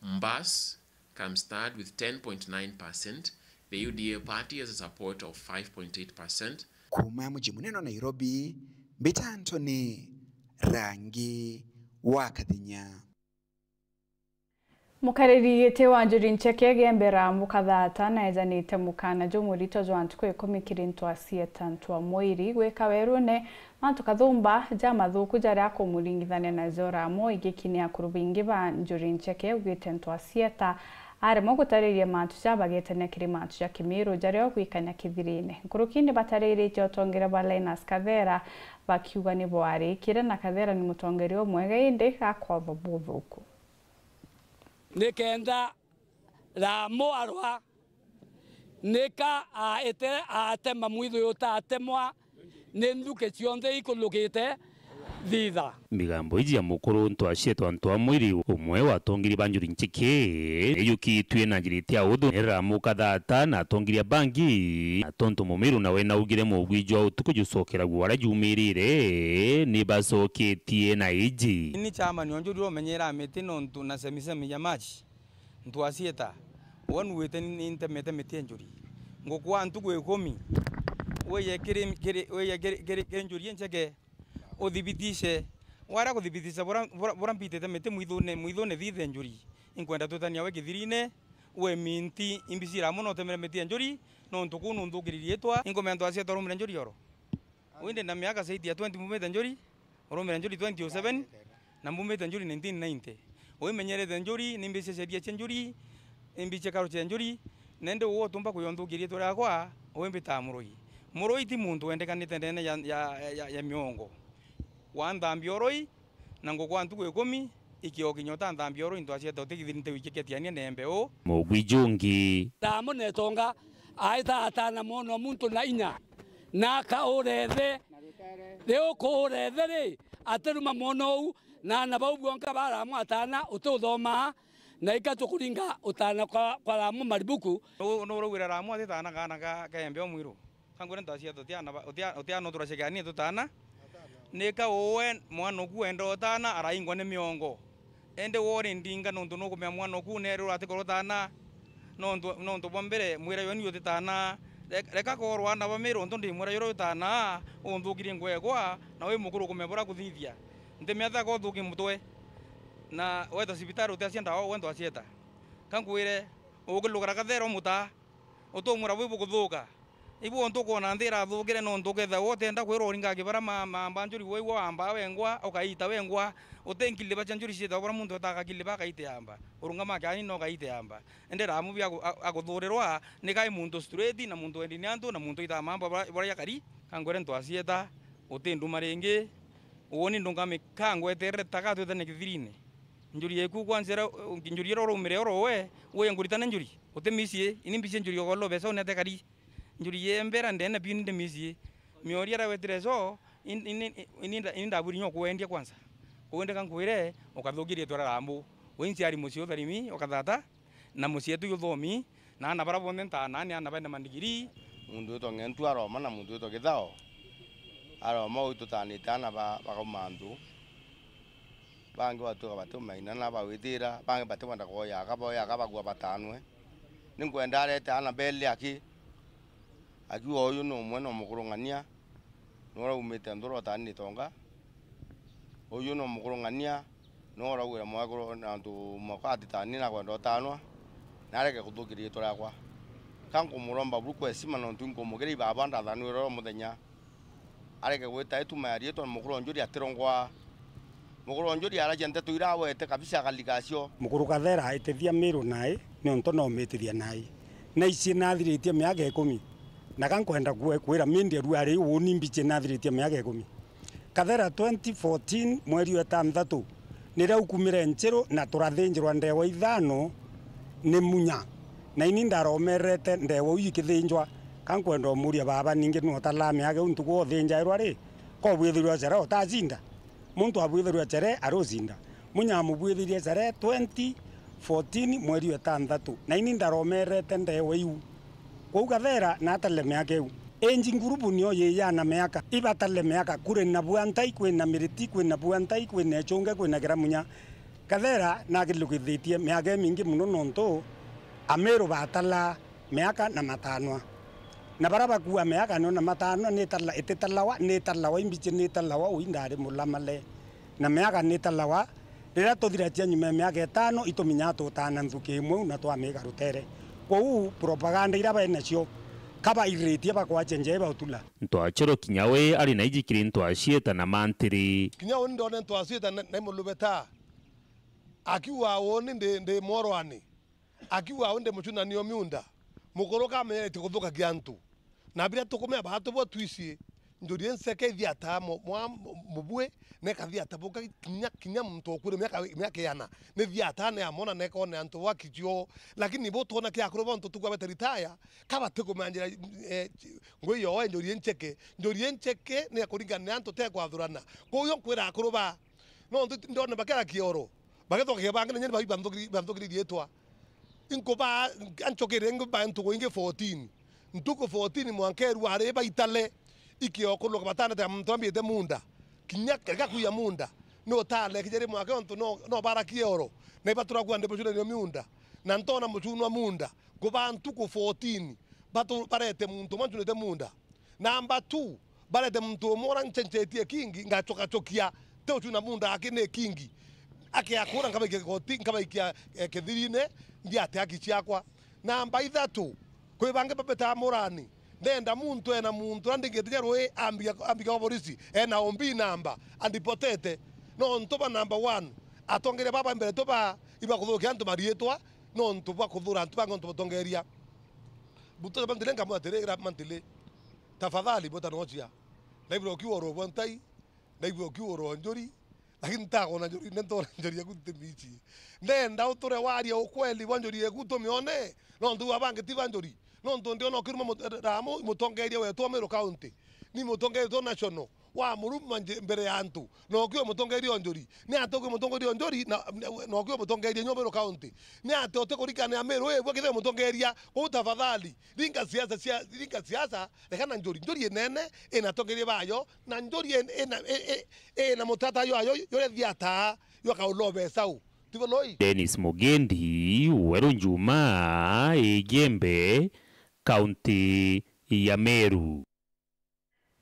Mbas comes third with ten point nine percent. The U D A party has a support of five point eight percent. Kuuma muji munene wa Nairobi, mbita Anthony Rangi wa Kathinya. Mukariri giti wa Njuri Ncheke Gembera Mukathata naejanite mukana jumurito jwa ntuku ikumi kiri ntwa cieta ntwa mwiri gwika werune mantu kathumba ja mathuku jaria akumuringithania najo Ramo igikini akuru baingi ba Njuri Ncheke augite ntwa cieta aremwa gutariria mantu ja bagetania kiri mantu ja Kimiru jaria ogwikania kithirine. Nkuruki ni batariritie utongeria bwa Linus Kathera bakiuga ni bwarikire na Kathera ni mutongeria umwega indi gakwatho buthuku. Nikenda Ramo arwa, nika aete atema mwithu utatemwa ni nthuki cionthe ikulukite thitha. Migambo iji ya mukuru ntwa cietwa ntwa mwiri umwe wa atongeria ba Njuri Ncheke iyukitue na njira itia uthu ni Ramo Kathata na atongeria bangi, na tontu Mumiru nawe naugire mugwi jwa utuku jucokeragua uria jumirire, ni bacoketie na iji. Ni chairman wa Njuri umenyera miti nontu na semisemi ya March. Ntwa cieta, we nuite ni ntemete miti ya Njuri. Ngukwa ntuku ikumi, wiye kiri, kiri, wiye kiri, kiri, kiri Njuri Ncheke, uthibitishe. Wara kuthibitisha bura, bura, bura mbitite miti mwithune, mwithune thithe Njuri. Inkwenda twitania we kithirine, we minti, imbicira mono utemere miti ya Njuri, nontu kuu nunthukiririe itwa. Inkumea ntwa cieta urumire Njuri oro. Ui ndi na miaka zaidi ya twenty mbumite Njuri, urumire Njuri twenty oh seven, na mbumite Njuri nineteen ninety. Ui menyerete Njuri, ni mbici sheria cia Njuri, ni mbici karo cia Njuri, na indi uu utumba kuyonthukia riitwa riakwa, ui mbitaa Murui. Murui ti muntu wendekanite ndene ya, ya, ya, ya miongo. Wa nthambia urui, na ngukwa ntuku ikumi, ikiokinya utanthambia uru into aciete utigithirinte wikiketiania na embe uu. Mugwi jungi. Tamo netonga, aita atana mwono muntu na inya, na aka urethe, ri ukuurethe ri, atiruma mwono uu, na ana bau bwonka ba Ramu atana uti uthoma, na ika tukuringa utana kwa, kwa Ramu maribuku. Nu, nu uraugire Ramu atitana kaana ka, ka embe o mwiru? Kangwire ntacia tutiana ba-, utia-, utiana uturacegania tutana. Nika uwe mwana uku wenda utana araingwa ni miongo. Indi we uri ndinga nontu nukumea mwana uku neerwe uratikorwa utana nontu, nontu bwa mbere mwira yoni utitana. Re-, reka korwa ana ba Miru nontu ndi mwira yura utana unthukirie ngwegwa na wi mukuru ukumea bura kuthithia. Ntimea ta kothuki mutwe. Na weta cibitari utiacia ndawa we ntwacieta. Kankwire, ukilugara kathero muta. Utumura bwi bukuthuka. Ibu untu ukwona nthi irathukire nontu ukethagwa utienda kwirwa uringa kibara ma-, mamba njuri waigua wamba wengwa, ukaita wengwa. Uti nkiliba cia njuri ciitagwa bura muntu etaga kiliba akaite amba. Urungama kiani no ukaite amba. Indi Ramu bia aku-, a-, akuthurirwa ni kai muntu straight na muntu wendi ni antu na muntu aitaa mamba bura, bura jakari. Kangwire ntwacieta, uti nduma ringi. Uuni ndungami kangweterere taka twitane kithirine. Njuri yeku kwanza ira, njuri ira uraumire oro we, uye nguritane njuri. Uti misi, ini mbici njuri okolo besa unete kari. Njuri ye mbera ndene biu ninde misi. Miori ara wetire so, in-, in-, in-, ini nda-, ini ndaburi nyo kwendia kwanza. Kwendeka nkwire, ukathukirie twara Ramu. We nchiari mucii utharimi, ukathata, na mucii etu uthomi, Na aana bara bonthe ntaana ni aana baina mandigirii. Muntu witwa Ng'entu aroma na muntu witwa Githao aroma, uu itutaanite aana ba, bakauma antu. Bangi batwika batiumaina na bawitira, bangi batikwenda kwoya aka, boya aka bagua bataanwe. Ninkwenda arete aana beli aki, akiuga uyu ni umwe na umukurung'ania, ni uraumite nthuru utaani ni tonga. Uyu ni umukurung'ania, ni urauire mwekuru na antu mwaka atitaani na kwenda utaanwa, na areke kuthukiria riitwa riakwa. Ka nkumuromba buru kwa heshima, nontu inkumugira ibaba ndathanwire oro muthenya. Areke gwita ituma ya riitwa, mukuru wa Njuri atirongwa. Mukuru wa Njuri aragia nteto iria awete kabisa akalika cio. Mukuru Kathera aitithia Miru nai, nontu nomitithia nai. Na ici nathiritie miaka ikumi. Na ka nkwenda kwe-, kwira Mindi aru ari uuni mbichi nathiritie miaka ikumi. Kathera twenty fourteen mweri wa itanthatu, niria ukumire Nchiru na turathinjirwa ndewa ithano ni Munya. Na ini ndaromerete ndewa iu ikithinjwa. Ka nkwenda umuria baba, ningi nu utalaa miaka iu ntuku uthinjairwa ri? Ko bwithirwa chere utacinda? Muntu abwithirwa chere arucinda. Munya amubwithirie chere twenty fourteen mweri wa itanthatu. Na ini ndaromerete ndewa iu. Kwou Gathera na atale miaka iu. Age group nio yiyana miaka. Ibatale miaka. Kuri na Bwantai, kwina Miriti, kwina Bwantai, kwina Echunge, kwina Kiramunya. Gathera nakirirukithitie miaka imingi mono nontu Amiru batala miaka na matanwa. Na bara bakua miaka no na matanwa nitala-, ititalawa, nitalawa imbichi, nitalawa ui ndari mulamale. Na miaka nitalawa, riria tuthiratia nyuma ya miaka itano, ituminyaa tutana nthuki imwe na twamika rutere. Kwou propaganda iria bainacio, kabairitie bakwache njei bautula. Ntwachero kinya we ari na iji kiri ntwacieta na mantiri. Kinya uni ndone ntwacieta na, na imulubeta. Akiuga uni ndi, ndi mworwani. Akiuga uni ndi mucunani o miunda. Mukuru kamenyeretie kuthukagia antu. Na biria tukumea baatubua twisi, Njuri Ncheke ithiataa mo-, mwa-, mo-, mubui, na ikathiata buka kinya, kinya muntu ukure miaka, miaka iana. Nithiataa ni amona na ikone antu bwa kichio. Lakini bu twona kia akuru ba untu tukwa bete ritaya, ka batikumenya njira, eh, ngui yoo Njuri Ncheke. Njuri Ncheke ni ya kuringana ni antu te kwathurana. Kwou yo nkwira akuru ba, nontu ndona bakera kioro. Bagithokeria bangi na nyeni babi banthukiri-, banthukiri riitwa. Inkubaa, ancokere ingi bae ntuku ingi fourteen. Ntuku fourteen mwanka eru ari baitale, ikiokuruka batanete muntu ambiite munda. Kinya kega kuya munda. Ni utale kijeri mwaka ontu no, no barakie oro. Na ibatura kuande bucunanio miunda. Na ntona mucunwa munda. Nkubaa ntuku fourteen. Batu-, barete muntu umwe ncunite munda. Namba two, barete muntu umwe uria nchenchetie kingi, ngachokachokia, ti ucuna munda aki ni kingi. Akiakura nkabaikia kigoti, nkabaikia, eh, kithirine, ndiate haki ciakwa. Namba ithatu, kwi bangi babetaa murani, ndenda muntu ena muntu uria ndingitinya rui, ambia, ambia kwa borisi, ena O B namba, andipotete. Nontu ba namba one, atongeria baba mbere tu ba, ibakuthukia antu mariitwa, nontu bwa kuthura antu bangi nontu butongeria. Butonya bantile nkamwatire, ira mantile. Tafadhali, bweta nochia. Naigua ukiuga oro bwa ntai, naigua ukiuga oro njuri, lakini ntakwona njuri, nentona njuri yaku ntimichi. Ndenda uture waria ukweli bwa njuri yaku tumione, nontu abangi ti ba njuri. Nontu ndiona ukiruma mut-, Ramu, mutongeria wetu wa Meru County. Ni mutongeria wetu national. Wamuruma nje-, mbere ya antu, na ukiuga mutongeria o njuri. Ni atia ukiuga mutongeria o njuri, na, na, na ukiuga mutongeria nyomba Meru County? Ni atia utikurikania Meru ibu akithira mutongeria? Kwou tafadhali, ringa siasa cia, ringa siasa, reka na njuri. Njuri inene, ina atongeria bayo, na njuri in-, ina, i-, i-, ina mutata yayo, yuria thiataa, yakaulobesau. Tiboloi? Dennis Mugendi, Weru Njuma, Igembe, Kaunti ya Meru.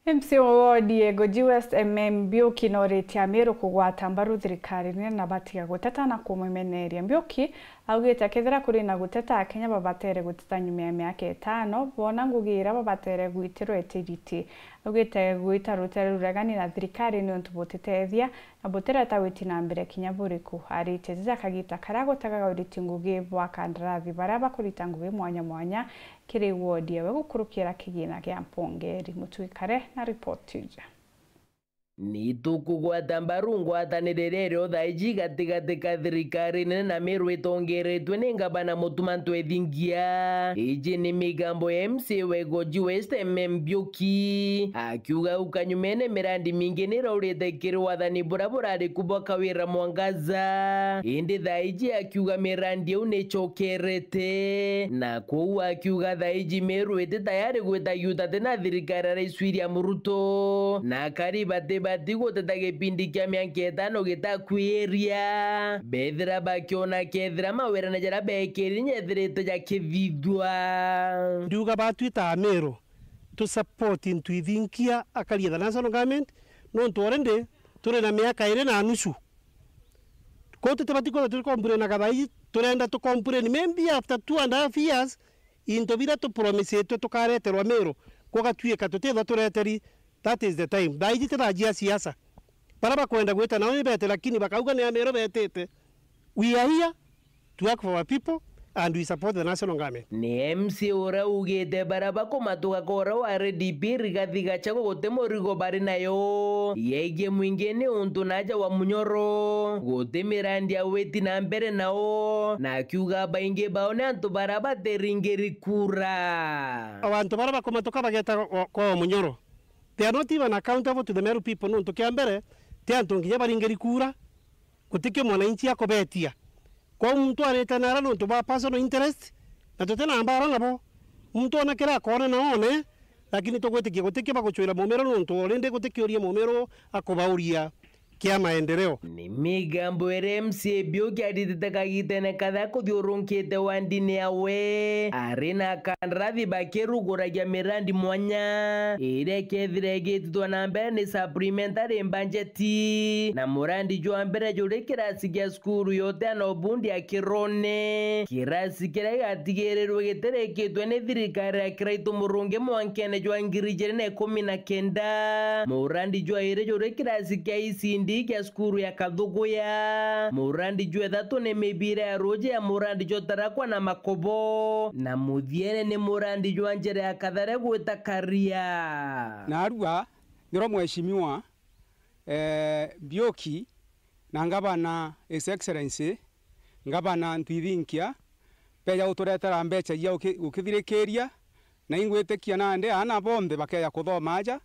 M C A wa wodi ya Igoji West, M M Mbiuki, noritie Amiru kugwata mbaru thirikari nene na batiga guteta na kumumeneria. Mbiuki augite kethira kuri na guteta, Akenya babatere guteta nyuma ya miaka itano, boona ngugi iria babatere gwitirwa itiriti. Augite gwita rutere ruregani na thirikari niuntu butitethia na butireta witi na mbere kinya buriku. Aritie jija kagita karia gutegaga uriti ngugi bwa kandarathi baria bakurita ngugi mwanya mwanya kiri wodi ewe gukurukira kigina gia mpongeri. Mutwikare na ripoti iji. Ni tukugwata mbaru ngwataniro iria iri o thaa iji gatigati ka thirikari nene na Meru itongeretwe ni ngavana Mutuma M'Ethingia. Iji ni migambo ya M C A wa Igoji West M M Mbiuki akiuga au kanyumene mirandi mingi ni iraurite kiri wathani buria burari ku bwa Kawira Mwangaza, indi thaa iji akiuga mirandi iu ni icokerete, na kwou akiuga thaa iji Meru iti tayari gwita yuta tena thirikari ya Rais William Ruto, na akari batibati guteta gipindi kia miaka itano gitakwiria, bethira bakiona kethira mawirane jaria beekiri nyethirite jakithithua. Ndiuga batwita Ameru tu support M'Ethingia akari the national government, nontu already turi na miaka iri na nusu. Kwou tutibati kwithirwa turi complain na thaa iji, turenda tu complain maybe after two and a half years, into biria tu promisitwe tukareterwa Meru, kugatwika tutithwa tureteri, that is the time. Thaa iji ti thaa cia siasa. Baria bakwenda gwita nao ni bete, lakini bakauga ni Ameru betite. We are here to work for our people and we support the national government. Ni M C A uria ugite baria bakumatuka kwa uria wa R D P Rigathi Gachagua guti murigo bari nayo yegie mwingi ni untu naja wa Munyoro guti mirandi ya witi na mbere nao, na akiuga baingi bao ni antu baria batiringiri kura. Antu baria bakumatuka bageta kwa, kwa Munyoro, they are not even accountable to the Meru people, nontu kia mbere ti antu nginya baringiri kura. Gutikio mwananchi akubetia. Kwou muntu arite nara nontu bwa personal interest, na tutina mbara nabo. Muntu ona kira akoona na one, lakini tugwitikia gutikio bagucwira Mumiru nontu already gutikiuria Mumiru akubauria kia maendeleo. Ni migambo iria M C A Mbiuki aritite kagitene katha kuthiurunkite wandini yawe, ari na kandarathi bakiruguragia mirandi mwanya iria ikethira igitithwa na mbere ni supplementary budget. Ati na murandi jwa mbere juri kirasi gia cukuru yote ana Obundi ya Kirone, kirasi kiria gigatigirirwe gitirikitwe ni thirikari ya Kiraitu Murungi mwankene jwa ngiri ijiri na ikumi na kenda. Murandi jwa iri juri kirasi kia E C D gia cukuru ya Kathuguya. Murandi jwa ithatu ni mibira ya ruji ya murandi jwa Tarakwa na Makobo, na muthiene ni murandi jwa njira ya Kathare gwita Karia. Narua niro mheshimiwa eh, Mbiuki na ngavana, His Excellency Ngavana M'Ethingia, beja guturetera mbeca cia guki-, gukithirikiria, na ingwitikia nandi aana bonthe bakeja kuthoma aja,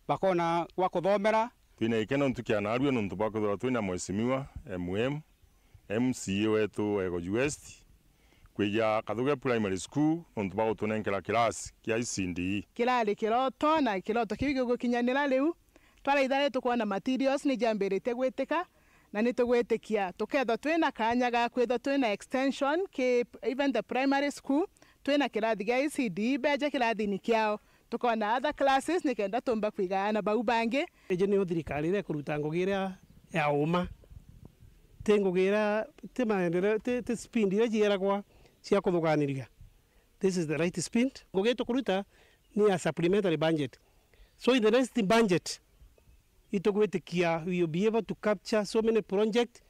bakona gwa kuthomera. Twina gikeno ntuku ya narua nontu bwa kwithirwa twina mheshimiwa M M, M C A wetu wa Igoji West, kwija Kathuge Primary School nontu bwa gutunenkera kirasi kia E C D. Kirari kiroto, na kiroto kiu gigukinyanira riu. Twaraitha ri tukwona materials ni jiambiritie gwitika, na ni tugwitikia tukethwa twina kanya ga kwithwa twina extension ki even the primary school, twina kirathi gia E C D, beje kirathini kiao, tukona other classes nikenda tumba kwiga aana bau bangi. Iji niyo thirikari iria ikuruta ngugi iria ya uma, ti ngugi iria, ti maendeleo, ti, ti spend iria cieragwa cia kuthuganiria. This is the right spend. Ngugi ii tukuruta ni ya supplementary budget. So in the next budget, itugwitikia we will be able to capture so many projects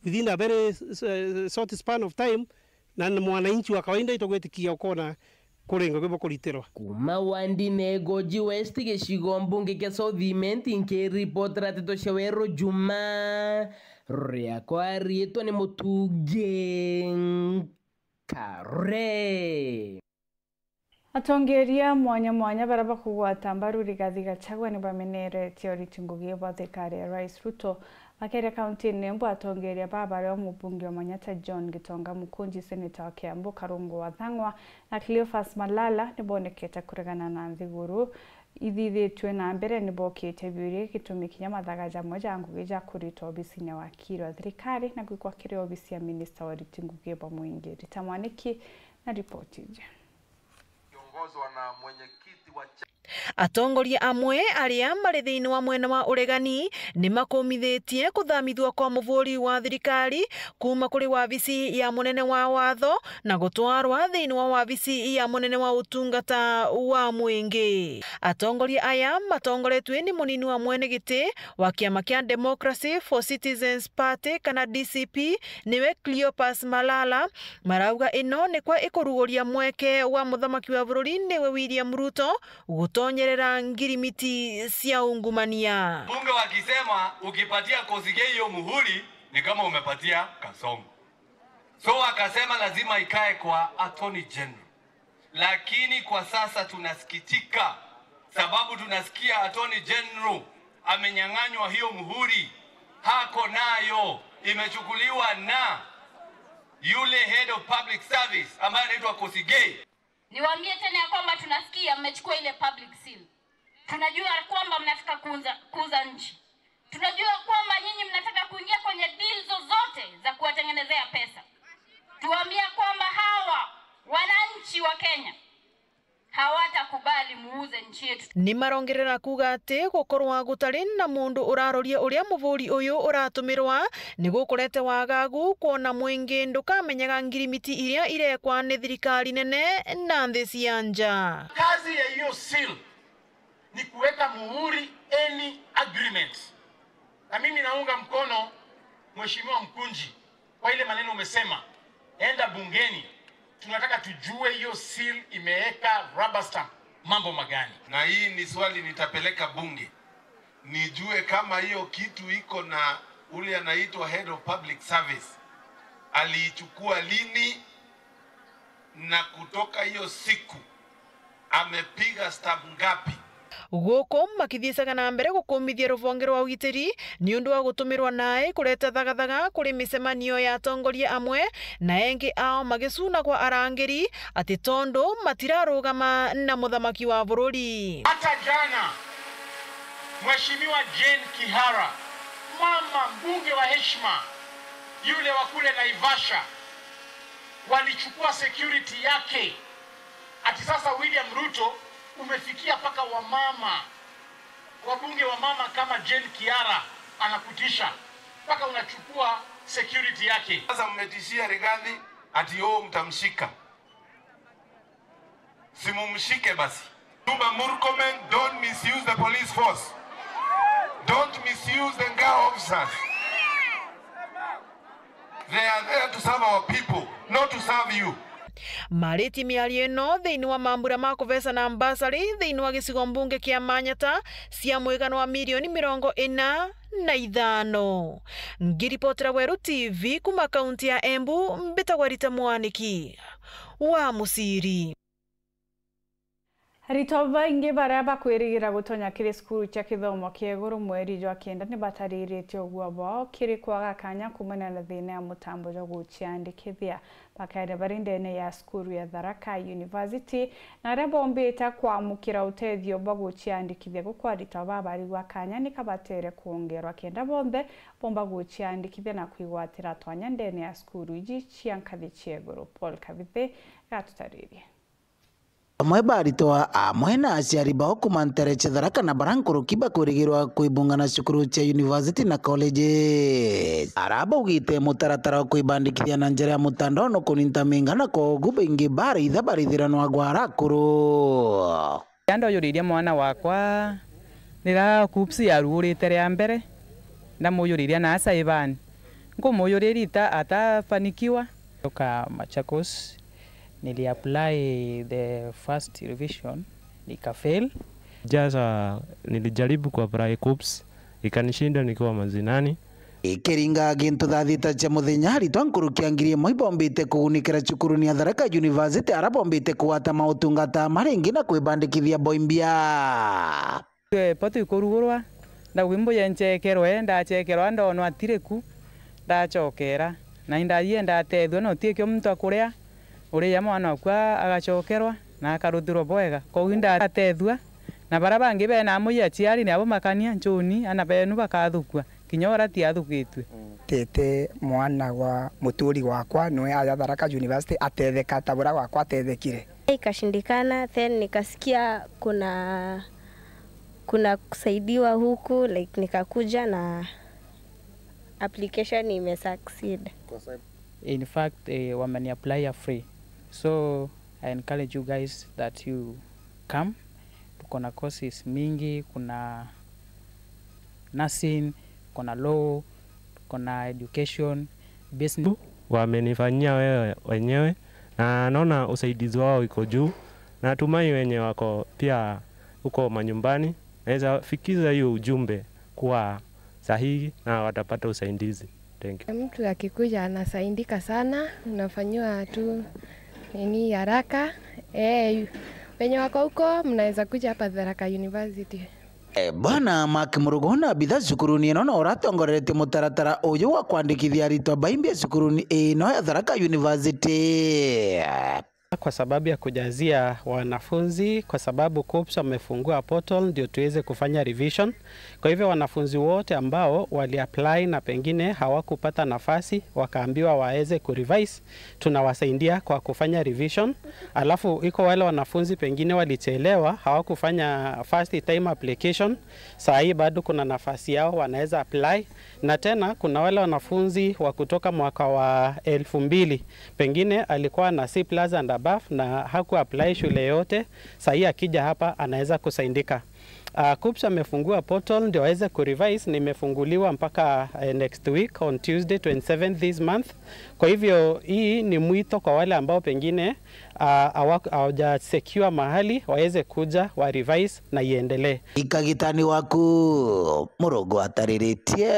within a very, uh, short span of time, na mwananchi wa kawaida itugwitikia ukona kuri ngugi bukuritirwa. Kuma wandine Igoji West, gicigo mbunge kia South Imenti, nkiripotera nteto cia Weru Juma, riakwa riitwa ni Mutungi Kare. Atongeria mwanya mwanya baria bakugwata mbaru Rigathi Gachagua ni bameneretie uriti ngugi bwa thirikari ya Rais Ruto. Makeria kaunti-ini imwe, atongeria baa bario mubunge wa Manyatta John Gitonga Mukunji, seneta wa Kiambu Karungu Wathang'wa na Cleophas Malala ni bonekete kuregana na nthiguru ithithitue na mbere ni bokite biuria gitumi kinya mathaga jamwe ja ngugi ja kuritwa obisine ya wakiri wa thirikari na gwikwa kiri obisi ya minista wa uriti ngugi bwa mwingi. Rita Mwaniki na ripoti iji. Atongoria amwe aria mari thiini wa mwena wa uregani ni makumithitie kuthamithua kwa muvuri wa thirikari kuuma kuri wabici ya munene wa watho na gutwarwa thiini wa wabici ya munene wa utungata wa mwingi. Atongoria aya matongoretue ni munini wa mwene giti wa kiama kia Democracy for Citizens Party kana D C P, niwe Cleophas Malala, marauga ino nikwa ikuruguria mweke wa muthamaki wa bururi niwe William Ruto guto onyerera ngirimiti cia ungumania. Bunge wakisema ukipatia Kosigei hiyo muhuri ni kama umepatia Kasongo. So wakasema lazima ikae kwa Attorney General. Lakini kwa sasa tunasikitika sababu tunasikia Attorney General amenyang'anywa hiyo muhuri, hako nayo, imechukuliwa na yule head of public service ambaye anaitwa Kosigei. Niwaambie tena ya kwamba tunasikia mmechukua ile public seal. Tunajua kwamba mnataka kuuza, kuuza nchi. Tunajua kwamba nyinyi mnataka kuingia kwenye deal zozote za kuwatengenezea pesa. Tuwaambia kwamba hawa wananchi wa Kenya hawatakubali muuze nchi yetu. Ni marongerera kuuga ati gukorwa gutari na mundu uraroria uria muvuri uyu uratumirwa ni gukurete wagagu, kwona mwingi ndukamenyaga ngirimiti iria irekwa ni thirikari nene na nthi cia nja. Kazi ya hiyo seal ni kuweka muhuri any agreement. Na mimi naunga mkono Mheshimiwa Mkunji kwa ile maneno umesema, enda bungeni, tunataka tujue hiyo seal imeweka rubber stamp mambo magani. Na hii ni swali nitapeleka bunge, nijue kama hiyo kitu iko na ule anaitwa head of public service, aliichukua lini, na kutoka hiyo siku amepiga stamp ngapi? Guku makithiicaga na mbere gukumithia ruvonge rwa ugitiri niundu wa gutumirwa nae kureta thagathaga kuri micemanio ya atongoria amwe, na engi ao magicunagwa arangiri ati tondu matirarugama na muthamaki wa bururi. Hata jana, Mheshimiwa Jane Kihara, mama mbunge wa heshima, yule wa kule Naivasha, walichukua security yake. Ati sasa William Ruto umefikia paka wamama, wabunge wa mama kama Jane Kihara anakutisha, mpaka unachukua security yake. Sasa mmetishia Rigathi ati, "Oh, mtamshika." Simumshike basi. Juma Murkomen, don't misuse the police force. Don't misuse the Nga officers. They are there to serve our people, not to serve you. Mariti miario ino thiini wa mambura ma kuvecana mbasari thiini wa gicigo mbunge kia Manyata cia mwigana wa milioni mirongo ina na ithano. Ngiripotera Weru T V kuma kaunti ya Embu, mbitagwa Rita Mwaniki wa Musiri. Aritwa baingi baria bakwirigira gutonya kiri cukuru cia kithomo kia iguru mweri jwa kenda ni batariritie uguo bwao kiri kwaga kanya kumania na thina ya mutambo jwa guciandikithia. Bakaire bari ndene ya cukuru ya Tharaka University, na aria bombite kwamukira utethio bwa guciandikithia guku aritwa babarigwa kanya ni kabatere kwongerwa kenda bonthe bomba guciandikithia na kwigwatira twanya ndene ya cukuru iji cia nkathi cia iguru. Paul Kabithi gatutaririe. Amwe baritwa amwe na aciari bao kuma ntere cia Tharaka na bara nkuruki bakwirigirwa kwibungana cukuru cia university na colleges. Ara baugite mutaratara wa kwibandikithia na njira ya mutandao no kuninta minga, na kogu baingi baraitha barithiranwa gwara akuru. Riria ndaujuririe mwana wakwa, riria KUCCPS yaruurite ria mbere, ndamujuriria na aca ibani. Nkumujuriria ita atafanikiwa. Kutoka Machakos, niliapply the first revision, nikafail. Jaza, nilijaribu kuapply KUCCPS, ikanishinda nikiwa mazinani. Ikiringa gintu thaa thita cia muthenya, aritwa nkuruki ya ngiri imwe ibombite kugunikira cukuruni ya Tharaka University, ara bombite kugwata mautungata maringi na kwibandikithia boi mbia. Twe po twikurugurwa, ndauga mbuye nchekerwe, ndachekerwa ndonwa atiri ku, ndachokera. Na indathie ndatethua, na uti kio muntu akuria, uria mwana waku agachokerwa, na akaruthirwa bwega. Koguo indatethua, na bara bangi bena amwe aciari ni abo makania, nchuni, ana benu bakathukua, kinya uria ti athukitue. Tete mwana wa muturi wakwa, niwe aja Tharaka University atetheka ta buria wakwa atethekire. Ikashindikana, then nikasikia kuna, kuna kusaidiwa huku, like, nikakuja na application imesucceed. In fact, eh, wameni apply ya free. So, I encourage you guys that you come. Tuko na courses mingi, kuna nursing, kuna law, kuna education, business. Wamenifanyia wewe wenyewe, na naona usaidizi wao iko juu. Natumai wenye wako pia huko manyumbani, naweza fikiza hiyo ujumbe kwa sahihi na watapata usaidizi. Thank you. Mtu akikuja anasaidika sana, unafanyiwa tu nini haraka. Eh, wenye wako huko mnaweza kuja hapa Tharaka University. E, Bwana Mark Murugo na abitha cukuruni ino na uratongoretie mutaratara uyu wa kwandikithia aritwa baimbia cukuruni ino ya Tharaka University. Kwa sababu ya kujazia wanafunzi, kwa sababu KUCCPS wamefungua portal ndio tuweze kufanya revision. Kwa hivyo wanafunzi wote ambao waliapply na pengine hawakupata nafasi, wakaambiwa waweze kurevise, tunawasaidia kwa kufanya revision. Alafu iko wale wanafunzi pengine walichelewa, hawakufanya first time application, saa hii bado kuna nafasi yao, wanaweza apply. Na tena kuna wale wanafunzi wa kutoka mwaka wa elfu mbili, pengine alikuwa na C plus and above na haku apply shule yote, saa hii akija hapa anaweza kusaidika. Uh, KUCCPS amefungua portal ndio aweze kurevise, na imefunguliwa mpaka eh, next week on Tuesday twenty-seventh this month. Kwa hivyo hii ni mwito kwa wale ambao pengine uh, hawa- hawajasecure mahali, waweze kuja wa revise na iendelee. Ikagitani waku Murugo atariritie.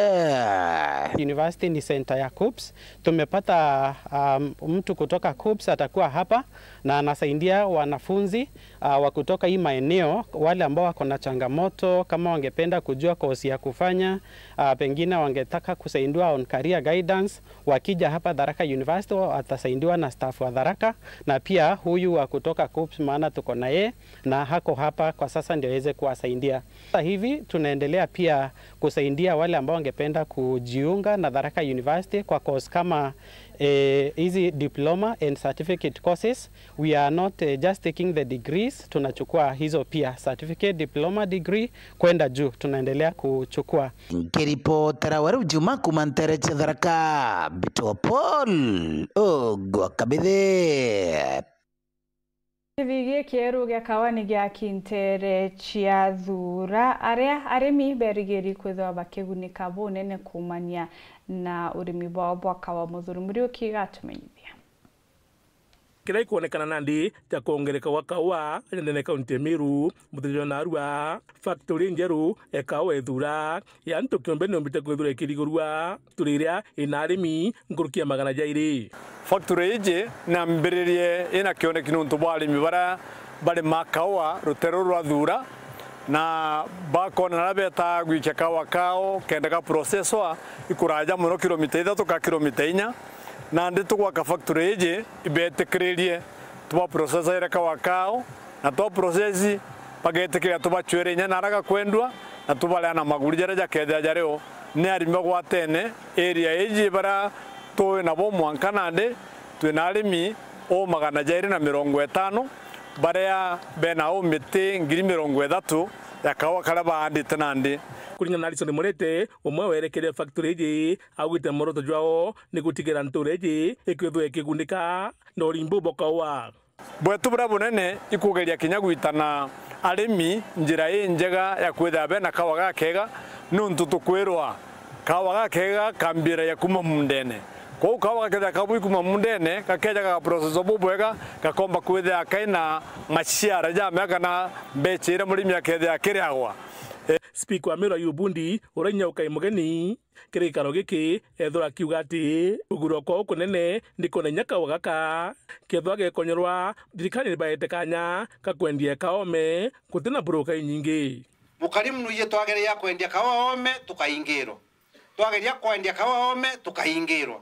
University ni center ya KUCCPS. Tumepata um, mtu kutoka KUCCPS atakuwa hapa na anasaidia wanafunzi uh, wa kutoka hii maeneo, wale ambao wako na changamoto, kama wangependa kujua course ya kufanya, uh, pengine wangetaka kusaidiwa on career guidance, wakija hapa Tharaka University atasaidiwa na staff wa Tharaka, na pia huyu wa kutoka KUCCPS, maana tuko na yeye na hako hapa kwa sasa ndio aweze kuwasaidia. Sasa hivi tunaendelea pia kusaidia wale ambao wangependa kujiunga na Tharaka University kwa course kama eh, hizi diploma and certificate courses. We are not eh, just taking the degrees, tunachukua hizo pia, certificate, diploma, degree kwenda juu tunaendelea kuchukua. Nkiripotera Weru Juma kuma ntere cia Tharaka, Mbitwa Paul Ogwa Kabithi. Githii gikieru gia kawa ni gia kintere cia thuura, aria arimi berigiri kwithirwa bakigunika bunene kuumania na urimi bwao bwa kawa. Muthuri Muriuki gatumenyithia. Kiria ikwonekana nandi ja kwongereka gwa kaua nthene kaunti ya Meru, muthirio narua factory njeru ya kaua ithura ya antu kiumbe niumbite kwithirwa ikirigurua, factory iria ina arimi nkuruki ya magana jairi. Factory iji nambiririe ina kioneki niuntu bwa arimi baria barima kaua rutere ruru rwa Thuura, na bakona naria beta gwikia kaua kao kenda ga processwa ikuraja mono, kilomita ithatu ka kilomita inya. Nandi tugwaka factory iji ibetikiririe tuba processire kaua kao, na twa process bagetikiria tubacwire inya naria gakwendua, na tubareana maguri jaria jakethira jario ni arimi bagwatene area iji baria twi nabo mwanka. Nandi twina arimi o magana jairi na mirongo itano baria bena o miti ngiri mirongo ithatu ya kaua karia baandite nandi. Kuringana na Harrison Murete, umwe werekeire factory iji, augite mworoto jwao ni gutigira ntuura iji ikwithirwa ikigunika na urimi buu bwa kaua. Bwetu buria bunene ikugeria kinya gwitana arimi njira injega ya kwithira bena kaua gakega, niuntu tukwirwa kaua gakega kambiragia kuuma mundene. Kwou kaua gakethira kabui kuuma mundene, gakeja gagaprocesswa bubwega, gakomba kwithira kaina maciara jamega kana mbecha iria murimi akethira akiriagwa. Speaker wa Meru Ayubu Bundi, uria inya ukai mugeni, kiri gikaro giki, ethirwa akiuga ati kugurwa kwao kunene ni kwona inya kaua gaka. Kethirwa gekonyorwa, thirikari ni baete kanya ka kwendia kaome, guti na broker inyingi. Mukari munu iji twageria kwendia kaua ome tukaingirwa, twageria kwendia kaua ome tukaingirwa.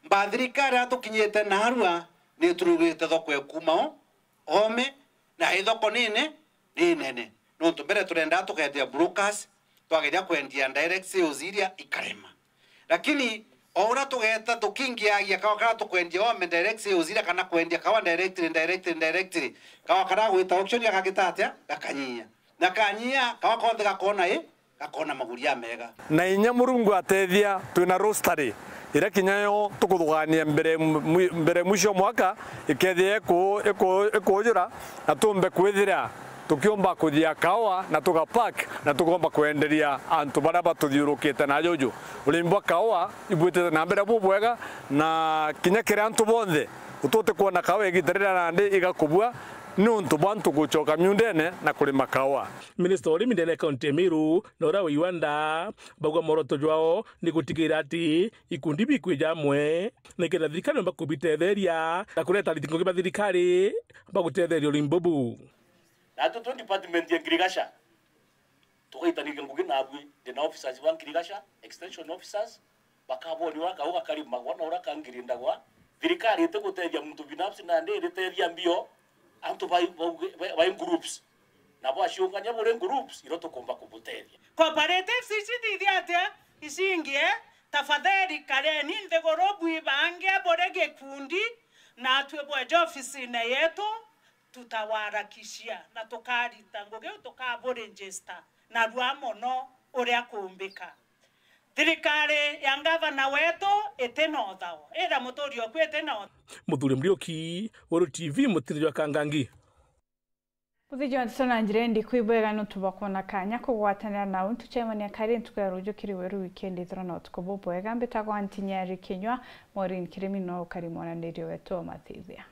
Mba thirikari atukinyite narua ni iturugite thoko ekuma o ome, na ithoko nini ni nene, nontu mbere turendaa tukethia brokers, twageria kwendia direct sales iria ikarema. Lakini o uria tugeta tukingiagia kawa karia tukwendia ome direct sales iria, kana kwendia kawa directly, directly, directly, kawa karia gwita auction gakagita atia? Gakanyia. Na kanyia, kawa konthe gakona i? Gakona maguria mega. Na inya Murungu atethia, twina roastery iria kinya yo tukuthugaania mbere, mbere mwisho mwaka ikethia iku, iku, ikujura, na tumbe kwithira tukiumba kuthia kaua na tugapack na tukomba kwenderia antu baria batuthiurukite na juju. Urimi bwa kaua ibwitite na mbere bubwega, na kinya kiri antu bonthe ututi kwona kaua igita riria nandi igakubua, niuntu bwa antu gucoka miundene na kurima kaua. Minista wa urimi ndene ya kaunti ya Meru na uria wa iwanda bauga mworoto jwao ni gutigira ati ikundi bikwija amwe nikenda thirikari yomba kubitetheria na kureta ariti ngugi ba thirikari ba gutetheria urimi bubu. Natu twi department ya agriculture, tugaitaniria ngugi nabui, ndina officers ba agriculture, extension officers, bakaboni uria kau gakarimagwa na uria kangirindagwa. Thirikari itigutethia muntu binafsi, nandi iritethia mbio antu bai, bai, bai, bai groups. Na bwaciungania buri groups, irio tukumba kubutethia. Cooperatives ici ithithia atia icingie? Tafadhali kareni nthiguru bwibange buri gikundi, natwi bweja ofisine yetu, tutawarakishia na tukarita ngugi iu, tukaburegister narua mono uria kuumbika. Thirikari ya ngavana wetu iti na uthao, ira muturi oku iti na uthao. Muthuri Muriuki, Weru T V, mutiri jwa Kangangi. Muthiji wa nteto na njira indi kwi bwega niuntu bwa kwona kanya kugwatanira nau. Ntucemania kari ntuku ya ruju kiri Weru wikendi ithirwa na utuku bubwega. Mbitagwa Antinyeri Kinyua, Maureen Kirimi no ukari mwananirio wetu wa mathithia.